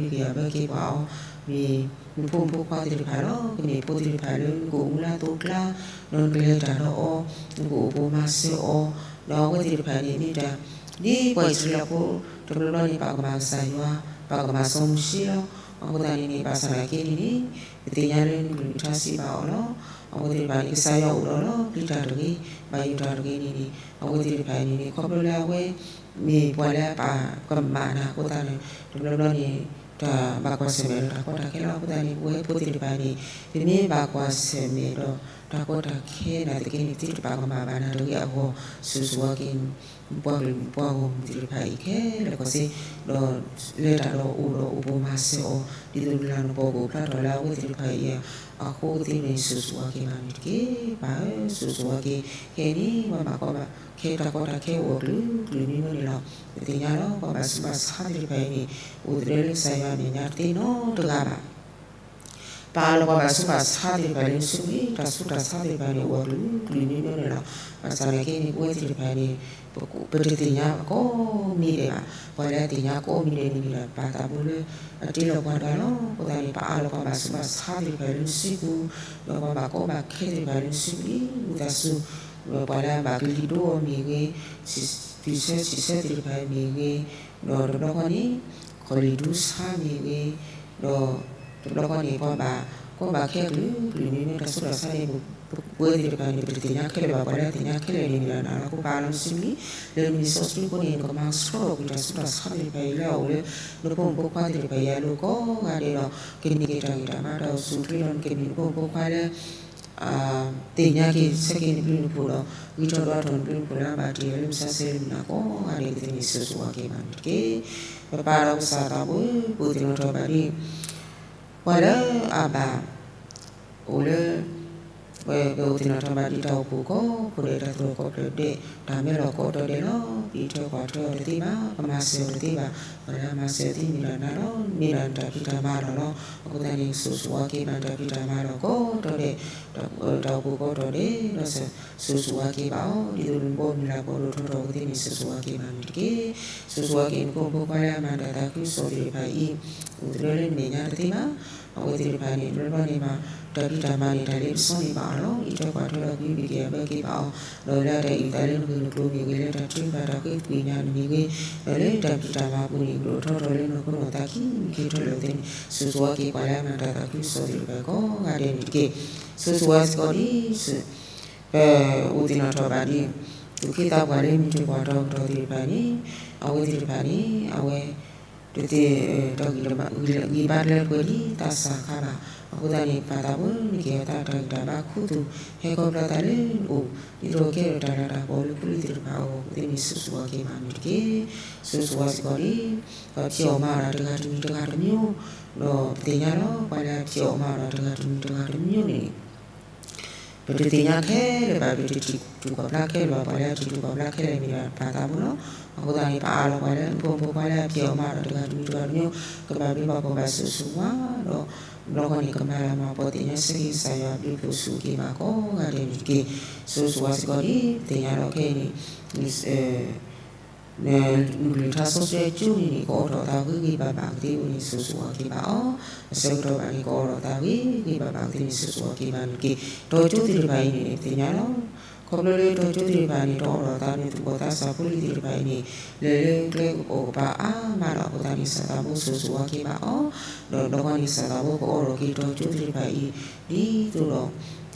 ၢက့ၤပှၤအီၤ, မ့ၢ်နဖိမုၣ်ဖိခွါသ့ၣ်တဖၣ်လီၤ. ကမ့ၢ်ဖိသ့ၣ်တဖၣ်လၢနကအိၣ်မူလၢအသိးအကျါ, ဒီးနကလဲၤတၢ်ဒီးအီၤ, နကအိၣ်ပိာ်မၤစၢၤအီၤ, ဒီးအဝဲသ့ၣ်တဖၣ်န့ၣ်မ့ၢ်တၢ် ဒ်ပှၤအံၣ်စရ့လးဖိ တဘျီဘျီန့ၣ် ပာ်ကမၣ်ကစၢ်ယွၤ, ပာ်ကမၣ်စီၤမိၤၡ့လီၤ. အဃိသတးန့ၣ်န့ၣ် ဘၣ်ဆၣ်သနာ်က့န့ၣ်န့ၣ် ပသ့ၣ်ညါလၢနကလုၢ်ကထါစံးဘၣ်အီၤလီၤ. အဝဲသ့ၣ်တဖၣ်န့ၣ် ကစၢ်ယွၤအိၣ်ဒီးလီၤ. ပျံၤတၢ်တဂ့ၤ, ဘၣ်ယိၣ်တၢ်တဂ့ၤန့ၣ်န့ၣ် အဝဲသ့ၣ်တဖၣ်န့ၣ်န့ၣ် ခီဖျိလၢအဝဲ မ့ၢ်ပှၤလၢအပာ်ကမၣ်နၤအဃိသတးန့ၣ် တဘျီဘျီန့ၣ် တၢ်ဘၣ်ကွၢ်ဆၢၣ်မဲာ်ဒီးတၢ်ကီတၢ်ခဲလီၤ. အဃိသတးန့ၣ် ပဝဲဖိသ့ၣ်တဖၣ်န့ၣ် ပမ့ၢ်ဘၣ်ကွၢ်ဆၢၣ်မဲာ်ဒီးတၢ်ကီတၢ်ခဲနာ်သက့န့ၣ် သုတပာ်ကမၣ်ဘၣ်နၤတဂ့ၤအဂီၢ် ဆိၣ်ဂ့ၤဆိၣ်ဝါက့ၤ ပှၤကလုာ်ပှၤဂီၢ်မုၢ်သ့ၣ်တဖၣ်အံၤခဲလၢာ်ကီၢ်စ့ၢ်, ဒီးလဲၤတၢ်ဒီးအိၣ်ဒီးအိၣ်ပိာ်မၤစၢၤအီၤ ဒ်သိးနလၤနကပီၤကအိၣ်ဖျါထီၣ်လၢအဝဲသ့ၣ်တဖၣ်အံၤအဃိသ့ၣ်န့ၣ် ဆိၣ်ဂ့ၤဆိၣ်ဝါက့ၤဘၣ်န့ၣ်တက့ၢ်. ပၢ်ဧၢ, ဆိၣ်ဂ့ၤဆိၣ်ဝါက့ၤ ခဲအံၤန့ၣ် ပှၤဘၣ်ကီဘၣ်ခဲတၢ်ကီတၢ်ခဲအိၣ်အကလုာ်ကလုာ်မံၤမံၤန့ၣ်လီၤ. ပသ့ၣ်ညါလီၤ ပှၤဘၣ်ဆူးဘၣ်ဆါသ့ၣ်တဖၣ်အံၤန့ၣ် အိၣ်သဒၢလၢကစၢ်ယွၤအမဲာ်ညါတသ့နီတဂၤဘၣ်. ပအးလီၤပှၤဘၣ်ဆူးဘၣ်ဆါသ့ၣ်တဖၣ်လၢနစုပူၤလံ. တၢ်ဆူးတၢ်ဆါသ့ၣ်တဖၣ်န့ၣ် အိၣ်အကလုာ်ကလုာ်မံၤမံၤန့ၣ်လီၤ. ဘၣ်ဆၣ်သနာ်က့န့ၣ် ပဝဲသ့ၣ်တဖၣ်န့ၣ် ပတသ့ၣ်ညါကိးမံၤဒဲးဘၣ်. ပှၤလၢအသ့ၣ်ညါကိးမံၤဒဲးန့ၣ်မ့ၢ်ဒၣ် ပၢ်သးဘိလၢအတ့လီၤပှၤတဂၤလီၤ. အဃိသတးန့ၣ် ပအးလီၤပှၤဘၣ်ဆူးဘၣ်ဆါသ့ၣ်တဖၣ်လၢနစုပူၤ, ဒီးပှၤဘၣ်ကီဘၣ်ခဲသ့ၣ်တဖၣ်လၢနစုပူၤလံ. ဝံသးစူၤ ပှၤလၢအဘၣ်ကလံၤဒိအီၤမ့ၢ်ဂ့ၤ, သုးဆၢဆံးဆၢသ့ၣ်တဖၣ်မ့ၢ်ဂ့ၤ, ဒီးတဘျီဃီန့ၣ် ကီၢ်လံၤဒူဆါမ့ၢ်ဂ့ၤ, ဒီးတဘျီဃီန့ၣ် ပှၤဘၣ်ကီဘၣ်ခဲအကလုာ်ကလုာ်မံၤမံၤ တၢ်ဆူးတၢ်ဆါန့ၣ် ပဝဲသ့ၣ်တဖၣ်န့ၣ် ပတသ့ၣ်ညါခဲလၢာ်ဘၣ်. ပှၤလၢအသ့ၣ်ညါခဲလၢာ်န့ၣ်မ့ၢ်ဒၣ်နၤလီၤ. အဃိပအးလီၤနစုပူၤလံ. လၢနမံၤစီဆှံအဃိန့ၣ် နကမၤကဆှီထီၣ်ကွံာ်တၢ်ဆူးတၢ်ဆါသ့ၣ်တဖၣ်အံၤလၢအအိၣ်လၢ နဖိမုၣ်ဖိခွါသ့ၣ်တဖၣ်အံၤအလိၤကိးဂၤဒဲးဒီး ကန့ၢ်က့ၤတၢ်ဂံၢ်တၢ်ဘါတၢ်အိၣ်ဆူၣ်အိၣ်ချ့ဒီး နကမ့ၢ်နဖိမုၣ်ဖိခွါလၢ သ့ၣ်ညါက့ၤဆၢက့ၤနဘျုးနဖှိၣ်ဒီး ဂံၢ်ထီၣ်ဒွးထီၣ်နဘျုးနဖှိၣ်လၢအဘၣ်တ့ၢ်အီၤလၢမုၢ်ဆါဆဲးလၢမုၢ်နၤကိးဂၤဒဲး ကသ့န့ၣ် ဆိၣ်ဂ့ၤဆိၣ်ဝါက့ၤဘၣ်န့ၣ်တက့ၢ်. ပပၢ်ဒီးပကစၢ်သးဘိ ပအိၣ်သ့ၣ်နီၣ်ထီၣ်ဘၣ်ဒံး ပှၤလၢအဘၣ် အိၣ်လၢ ပ ပအိၣ်သ့ၣ်နီၣ်ထီၣ်ဘၣ်ဒံးတၢ်အိၣ်ဖှိၣ်ကိးဖှိၣ်ဒဲး တၢ်သရိာ်ကိးဖျၢၣ်ဒဲး တၢ်မၢလီၤကိးတီၤဒဲးလီၤ. ပအံးထွဲကွၢ်ထွဲအီၤတသ့ဘၣ်, ပမၤစၢၤအီၤတသ့ဘၣ်, ပှၤလၢအမၤစၢၤအီၤသ့မ့ၢ်ဒၣ်နၤလီၤ. မ့ၢ်ဒၣ်နတၢ်ဖံးတၢ်မၤလီၤလီၤ. အဃိသတးန့ၣ် ဆိၣ်ဂ့ၤဆိၣ်ဝါက့ၤဘၣ်နတၢ်ဖံးတၢ်မၤလီၤကိးတီၤဒဲး တၢ်အိၣ်ဖှိၣ်ကိးတီၤဒဲး ဒီးဆိၣ်ဂ့ၤဆိၣ်ဝါက့ၤဘၣ်အီၤ ဒ်သိးနဘီမုၢ်လၢ်ကပီၤဒိၣ်ထီၣ်ထီၣ်အဝဲသ့ၣ်န့ၣ် ဆိၣ်ဂ့ၤဆိၣ်ဝါက့ၤဘၣ်န့ၣ်တက့ၢ်. ဆိၣ်ဂ့ၤဆိၣ်ဝါက့ၤနဖိမုၣ်ဖိခွါလၢအမၤတၢ်သးခုကစီၣ်သ့ၣ်တဖၣ်အံၤ အိၣ်သဒၢလၢနမဲာ်ညါတသ့ဘၣ်. အဝဲသ့ၣ်တဖၣ်န့ၣ် တဘျီဘျီန့ၣ်မၤ တၢ်ဖံးတၢ်မၤန့ၣ် တၢ်လ့ပစီန့ၢ်ဘၣ်အီၤလီၤ. အံးထွဲကွၢ်ထွဲဒီးကဟုကယာ်ဘၢက့ၤဘၣ်အီၤ ဒီးလၢတၢ်အုၣ်သးလၢနဂ့ၢ်နကျိၤမ့ၢ်ဂ့ၤ လၢတၢ်ထုကဖၣ်တၢ်ဃ့ကညးန့ၣ်မ့ၢ်ဂ့ၤ ဒီးလၢတၢ်ဖံးတၢ်မၤအပူၤန့ၣ် ကဒိၣ်ထီၣ်ထီထီၣ်လၢနီၢ်ခိနီၢ်သးခံမံၤခံထၢလီၤသ့ၣ်န့ၣ် ဆိၣ်ဂ့ၤဆိၣ်ဝါက့ၤပှၤလၢအမၤတၢ်သးခုကစီၣ်သ့ၣ်တဖၣ်ကိးဂၤဒဲးန့ၣ်တက့ၢ်. ဆိၣ်ဂ့ၤဆိၣ်ဝါစ့ၢ်ကီးဒ် ပအိၣ်သ့ၣ်နီၣ်ထီၣ်ဘၣ်ဒံး သူၣ်က့သးပှၢ်လၢမုၢ်တြီၢ်ပှၤတီၤကတီၢ်သ့ၣ်တဖၣ်န့ၣ် အဝဲသ့ၣ်တဖၣ်န့ၣ် အဝဲ တသ့ၣ် တၢ်ဂံၢ်တဘါ ဂံၢ်ဘါတလၢတပှဲၤဒ်သးစၢ်ခါဘၣ်. အဃိသတးန့ၣ် ပၢ်သးဘိန့ၣ်ကဲထီၣ်တၢ်ဂံၢ်တၢ်ဘါခူသူၣ် ဟဲခီဖျိသးလၢနအိၣ် ဒ်သိးကဲထီၣ်တၢ်လၤတၢ်ကပီၤလၢဖိလံၤသ့ၣ်တဖၣ်အဂီၢ် ပသ့ၣ်န့ၣ် စိၤစိၤဝါက့ၤဘၣ်န့ၣ်တက့ၢ်. စိၤစိၤဝါစ့ၢ်ကီးန့ၣ် ပှၤဖံးအီၣ်မၤအီၣ်တၢ်တဂၤတမံၤတဂၤတမံၤ ဒီးပသ့ၣ်ညါလီၤ ပှၤလၢအဖံးအီၣ်မၤအီၣ်တၢ်တဂၤတမံၤတဂၤတမံၤန့ၣ် ပတသ့ၣ်ညါခဲလၢာ်ဘၣ် ပတထံၣ်တူၢ်ခီၣ်ဖျါခဲလၢာ်ဘၣ် ပှၤလၢအထံၣ်တူၢ်ခီၣ်ဖျါခဲလၢာ်မ့ၢ်ဒၣ်ပၢ်သးဘိလီၤ. အဃိသတးန့ၣ် ပအးလီၤပှၤလၢ ပဖိမုၣ်ဖိခွါလၢအဖံးအီၣ်မၤအီၣ်တၢ်တဂၤတမံၤတဂၤတမံၤ ကဘၣ်ဘျုးဘၣ်ဖှိၣ်ဘၣ်စိၤစိၤဝါဒီး ဘျီဃီန့ၣ် ကမၤလၤမၤပီသ့ၣ်ညါဆၢက့ၤကစၢ်ယွၤဘျုးဖှိၣ်ဆူၣ်အိၣ်က့ၤဘၣ်ကိးဂၤဒဲးန့ၣ်တက့ၢ်. စိၤစိၤဝါစ့ၢ်ကီးန့ၣ် ပသ့ၣ်ညါလီၤခဲအံၤန့ၣ် နကလုၢ်ကထါစီဆှံကၠိန့ၣ်န့ၣ် ကအိးထီၣ်သးဂ့ၤဂ့ၤဘၣ်ဘၣ်ကသ့ဝဲန့ၣ် စိၤစိၤဝါက့ၤဘၣ်အီၤ, အဆၢကတီၢ်ဘၣ်န့ၣ် ကအိးထီၣ်သးဂ့ၤဂ့ၤဘၣ်ဘၣ်ကသ့န့ၣ် စိၤစိၤဝါက့ၤဘၣ်န့ၣ်တက့ၢ်. တီကၠိသ့ၣ်တဖၣ်အံၤန့ၣ် ပသ့ၣ်ညါလီၤ. ခီဖျိလၢတီကၠိသ့ၣ်တဖၣ်န့ၣ် တအိးထီၣ်သးန့ၣ် သူၣ်ဘီၣ်သးစၢ်ဖိလံၤသ့ၣ်တဖၣ်အံၤန့ၣ် လဲၤလၢကျဲကပိာ်ကပၤအါမးဒီး အဃိသတးန့ၣ် စၢ်သးဘိစိၤစိၤဝါက့ၤဘၣ်အီၤ, ဒီးဘျီဃီန့ၣ် စၢ်သးဘိကအိးထီၣ်က့ၤတီကၠိသ့ၣ်တဖၣ်အံၤ ဒ်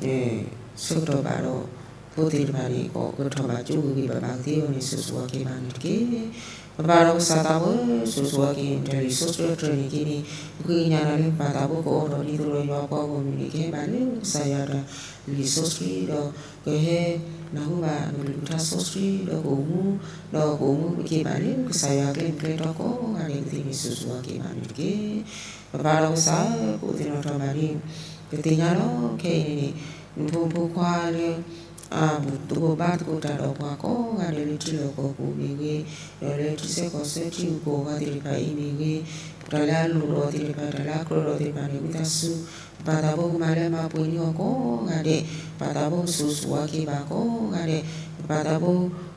သိးဒီး ဆၢကတီၢ်ဘၣ်ဒီး ဖိသ့ၣ်တဖၣ်န့ၣ် ကထီၣ်ဘၣ်ကၠိဂ့ၤဂ့ၤဘၣ်ဘၣ်ကသ့အဂီၢ်န့ၣ် စိၤစိၤဝါက့ၤဘၣ်န့ၣ်တက့ၢ်. ပပၢ်ဒီးကစၢ်သးဘိ စိၤစိၤဝါက့ၤန့ၣ် တၢ်လံာ်စီဆှံတြၢၢ်န့ၣ်က့န့ၣ် ပဃ့ကညးနၤလၢပၢ်သးဘိကအိးထီၣ်ဒ်သိးဒီး ယွၤပှၤဂီၢ်မုၢ်န့ၣ် ကဟဲဘၣ်လၢကစၢ်ယွၤတၢ်လံာ်စီဆှံဒီး ကဟဲနၢ်ဟူဘၣ်နကလုၢ်ကထါစီဆှံဒီးကအိၣ်မူ ဒီးကအိၣ်မူက့ၤဘၣ်လၢ ကစၢ်ယွၤကျဲမုၢ်ကျဲတီကိးဂၤဒဲးကသ့န့ၣ် စိၤစိၤဝါက့ၤဘၣ်န့ၣ်တက့ၢ်. ပပၢ်ဒီးကစၢ် ပအိၣ်သ့ၣ်နီၣ်ထီၣ်ဘၣ်န့ၣ် ပသ့ၣ်ညါလီၤခဲအံၤန့ၣ် နဖိမုၣ်ဖိခွါလၢ အဘူးသကိးဘါသကိးတၢ်ဒီးပှၤကိးဂၤဒဲးလၢထံလီၢ်ကီၢ်ပူၤမ့ၢ်ဂ့ၤ, ဒီးလၢထံဆၢကီၢ်ဆၢထံဂုၤကီၢ်ဂၤသ့ၣ်တဖၣ်အံၤမ့ၢ်ဂ့ၤ, တၢ်လၢအလိၣ်ဒီးသ့ၣ်တဖၣ် တၢ်လၢအကြၢးဒီးသ့ၣ်တဖၣ်န့ၣ် ဝံသးစူၤ ပပၢ်သးဘိကမၤလၢမၤပှဲၤန့ၢ်အီၤကိးဂၤဒဲး, ပပၢ်သးဘိကစိၤစိၤဝါက့ၤဘၣ်ကိးဂၤဒဲး, ပပၢ်သးဘိ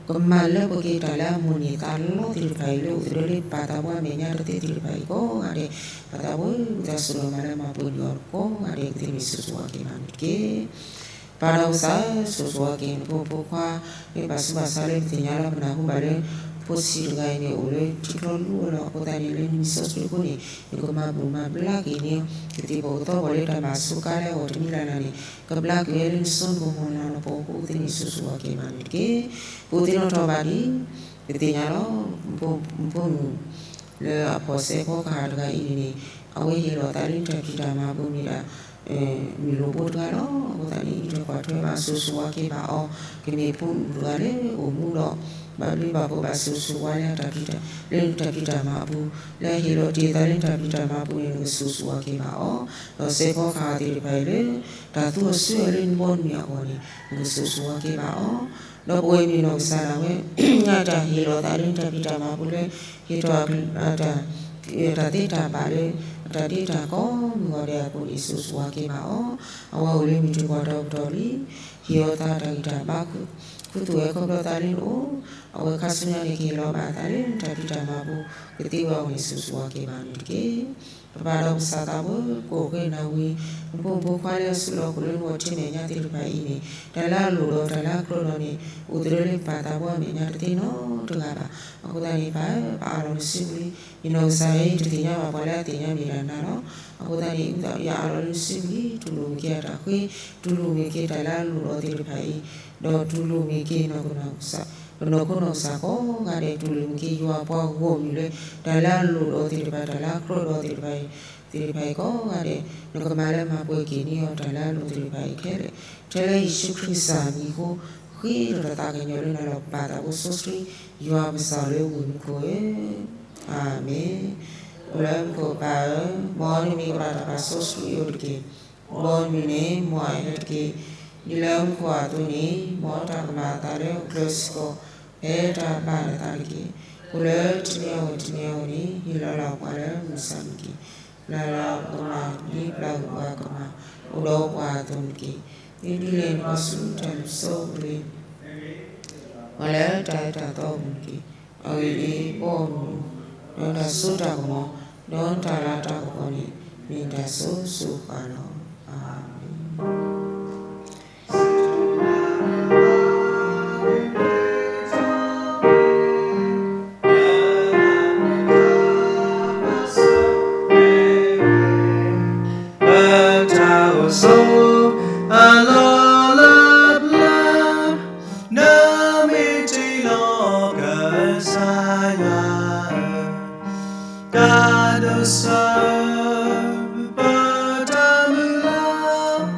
ကမၤလၢပှဲၤက့ၤတၢ်လၢအမိၣ်န့ၢ်သးလီသ့ၣ်တဖၣ်အံၤ လၢအိၣ်သဒၢလၢပၢ်သးဘိအမဲာ်ညါတသ့သ့ၣ်တဖၣ်အံၤကိးဂၤဒဲး, ပၢ်သးဘိ ဝံသးစူၤလီၤမၤလၢမၤပှဲၤန့ၢ်အီၤကိးဂၤဒဲးကသ့န့ၣ် စိၤစိၤဝါက့ၤဘၣ်န့ၣ်တက့ၢ်. ပၢ်ဒီးကစၢ် စိၤစိၤဝါက့ၤနဖိမုၣ်ဖိခွါ လၢဘၣ်ဆူးဘၣ်ဆါလၢပသ့ၣ်ညါလီၤ ပနၢ်ဟူဘၣ်လၢ ဖိဆံးတဂၤအံၤန့ၣ် အိၣ်လၢထံချီလူၤအလီၢ်အဃိသတးန့ၣ် လၢနမံၤစီဆှံအဃိန့ၣ် နကမၤဘူၣ်မၤဘျါက့ၤန့ၢ် ကသံၣ်ဖိကသီဖိလၢတၢ်ဘၣ်စူးကါလၢအဂီၢ်တမံၤလၢ်လၢ်န့ၣ် ကဘျါက့ၤဝဲလၢနစိနကမီၤလၤနပီၤအဃိသတးန့ၣ် စိၤစိၤဝါက့ၤဘၣ်န့ၣ်တက့ၢ်. ပအိၣ်သ့ၣ်နီၣ်ထီၣ်ဘၣ်ဒ် ပသ့ၣ်ညါလီၤ ပဖိမုၣ် လၢအဖီၣ်စဲဖီကဟၣ်တဂၤအံၤန့ၣ်န့ၣ် အဝဲဟ့ၣ်လီၤသးလၢနတၢ်ဖံးတၢ်မၤပူၤမ့ၢ်ဒၣ် မုၢ်လိၣ်ဘိတဂၤလီၤ. အဃိသတးန့ၣ် အံးထွဲကွၢ်ထွဲဘၣ် စိၤစိၤဝါက့ၤဘၣ်အီၤ ကမ့ၢ်ဖိမုၣ်တဂၤလၢအိၣ်မူဒီး ဘၣ်ဘျုးဘၣ်ဖှိၣ်ဘၣ်စိၤစိၤဝါလၢအတၢ်ဖံးတၢ် လၢနတၢ်ဖံးတၢ်မၤအပူၤ လၢအဟ့ၣ်လီၤတ့ၢ်သးလၢနတၢ်ဖံးတၢ်မၤအပူၤန့ၣ် နကစိၤစိၤဝါက့ၤဘၣ်အီၤ ဒီးစဲဖီကဟၣ်သ့ၣ်တဖၣ်အံၤလၢ တၢ်သူအီၤဆှၢအီၤလၢနဘီနမံၤအဂီၢ်န့ၣ် နကစိၤစိၤဝါက့ၤဘၣ်အီၤ ဒီးပဝဲမ့ၢ်နီၢ်ကစၢ်ဒၣ်ဝဲ တၢ်ဟ့ၣ်လီၤသးလၢနတၢ်ဖံးတၢ်မၤပူၤလၢ ဟ့ၣ်ထီၣ် တၢ်သ့တၢ်ဘၣ်လၢ အတၢ်ဒ့တၢ်ကီမုၢ်ဂီၤဒဲးအပူၤန့ၣ် စိၤစိၤဝါက့ၤဘၣ်အီၤ အဝဲအိၣ်လၢမုၢ်ထူၣ်ကီၢ်ဒီးပတီၢ်လံ ဟ့ၣ်အီၤသးတၢ်ဂံၢ်တၢ်ဘါ ခူသူၣ်ဝဲခီဖျိသးလၢနအိၣ် အဝဲခါဆူညါန့ၣ် ကဟ့ၣ်လီၤဘၣ်သးလၢနတၢ်ဖံးတၢ်မၤပူၤ ကသ့ဝဲအဂီၢ်န့ၣ် စိၤစိၤဝါက့ၤဘၣ်န့ၣ်တက့ၢ်. ပပၢ်ဒီးပကစၢ်သးဘိ ကိးဃ့နၤဝံၤ နဖိမုၣ်ဖိခွါလၢအစုလီၢ်ခီၣ်လၢနဂီၢ်ထံမဲာ်ညါသ့ၣ်တဖၣ်အံၤန့ၣ် တၢ်လၢအလိၣ်ဒီးတၢ်လၢအကြၢးဒီးန့ၣ် အိၣ်သဒၢလၢပၢ်သးဘိအမဲာ်ညါတသ့နီတဂၤဘၣ်. အဃိသတးန့ၣ် ပၢ်ဧၢ ပအၢၣ်လီၤနစုပူၤလံ ယနီၢ်ကစၢ်အံၤ တသ့ၣ်ညါဘၣ်ပှၤလၢအသ့ၣ်ညါမ့ၢ်ဒၣ်နၤလီၤ. အဃိသတးန့ၣ် ယအၢၣ်လီၤလၢနစုပူၤလံ တူၢ်လိာ်မ့ၢ်က့ၤအတၢ်ဃ့ တူၢ်လိာ်မ့ၢ်က့ၤတၢ်လၢအလိၣ်ဒီးသ့ၣ်တဖၣ်အံၤ ဒီးတူၢ်လိာ်မ့ၢ်က့ၤ ပနီၢ်ခိနီၢ်ကစၢ်ကိးဂၤဒဲး တူၢ်လိာ်မ့ၢ်က့ၤယွၤပှၤဂီၢ်မုၢ်လၢ တၢ်လၢအလိၣ်ဒီးသ့ၣ်တဖၣ် တၢ်လၢအကြၢးဒီးသ့ၣ်တဖၣ်အံၤ သ့ၣ်တဖၣ်အံၤကိးဂၤဒဲး နကမၤလၢမၤပှဲၤက့ၤန့ၢ်အီၤတၢ်လၢအလိၣ်သ့ၣ်တဖၣ်အံၤခဲလၢာ် ထဲလၢယ့ၣ်ၡူးခရံာ်စၢ်မံၤအဃိ ဃ့ဒီးတၢ်သးကညီၤလၢနၤလီၤ ပၢ်သးဘိစီဆှံ ယွၤပကစၢ်လၢဝ့ၢ်မူခိၣ်ဧၢ အၤမ့ၣ်. အိၣ်လၢမူခိၣ်ပၢ်ဧၢ, မ်နမံၤကဘၣ်တၢ်ပာ်စီဆှံအိၣ်တက့ၢ်. မ်နမံၤန့ၣ် မ်အဟဲတက့ၢ်. ဒ်လၢမူခိၣ်အသိးန့ၣ် မ်တၢ်ကမၣ်အသးလၢအကျဲစ့ၢ်ကီး ဖဲတၢ်ဘၣ်နသးတက့ၢ်. အိၣ်လၢတနံၤအဂီၢ်တနံၤအဂီၢ်န့ၣ် ဟ့ၣ်လီၤလၢပှၤလၢမုၢ်ဆါနံၤတက့ၢ်. ပျၢ်လၢပကမၣ် ဒ်ပျၢ်ဂ့ၤပှၤကမၣ် အိၣ်ဒီးပှၤအသိးန့ၣ်တက့ၢ်. မ့ၢ်ဒ်လဲၣ်န့ၣ် ပှၤဆူတၢ်လူၤပိာ်မုၣ် ပှၤလၢတၢ်အၢတၢ်သီအပူၤန့ၣ်တက့ၢ်. အဂ့ၢ်ဒ်အံၤ, ပိာ်မုၣ် ဒီးတၢ်စိတၢ်ကမီၤ ဒီးတၢ်လၤတၢ်ကပီၤန့ၣ် မ့ၢ်တၢ်ဆိၣ်ဂ့ၤဃာ်လီၤ. အၤမ့ၣ်. ပတၢ်အိၣ်ဆိးအလီၢ်လၢပျၢၤ နမ့ၢ်တ့လီၤကစၢ်ယွၤဧၢ, က အဒိၣ်စီ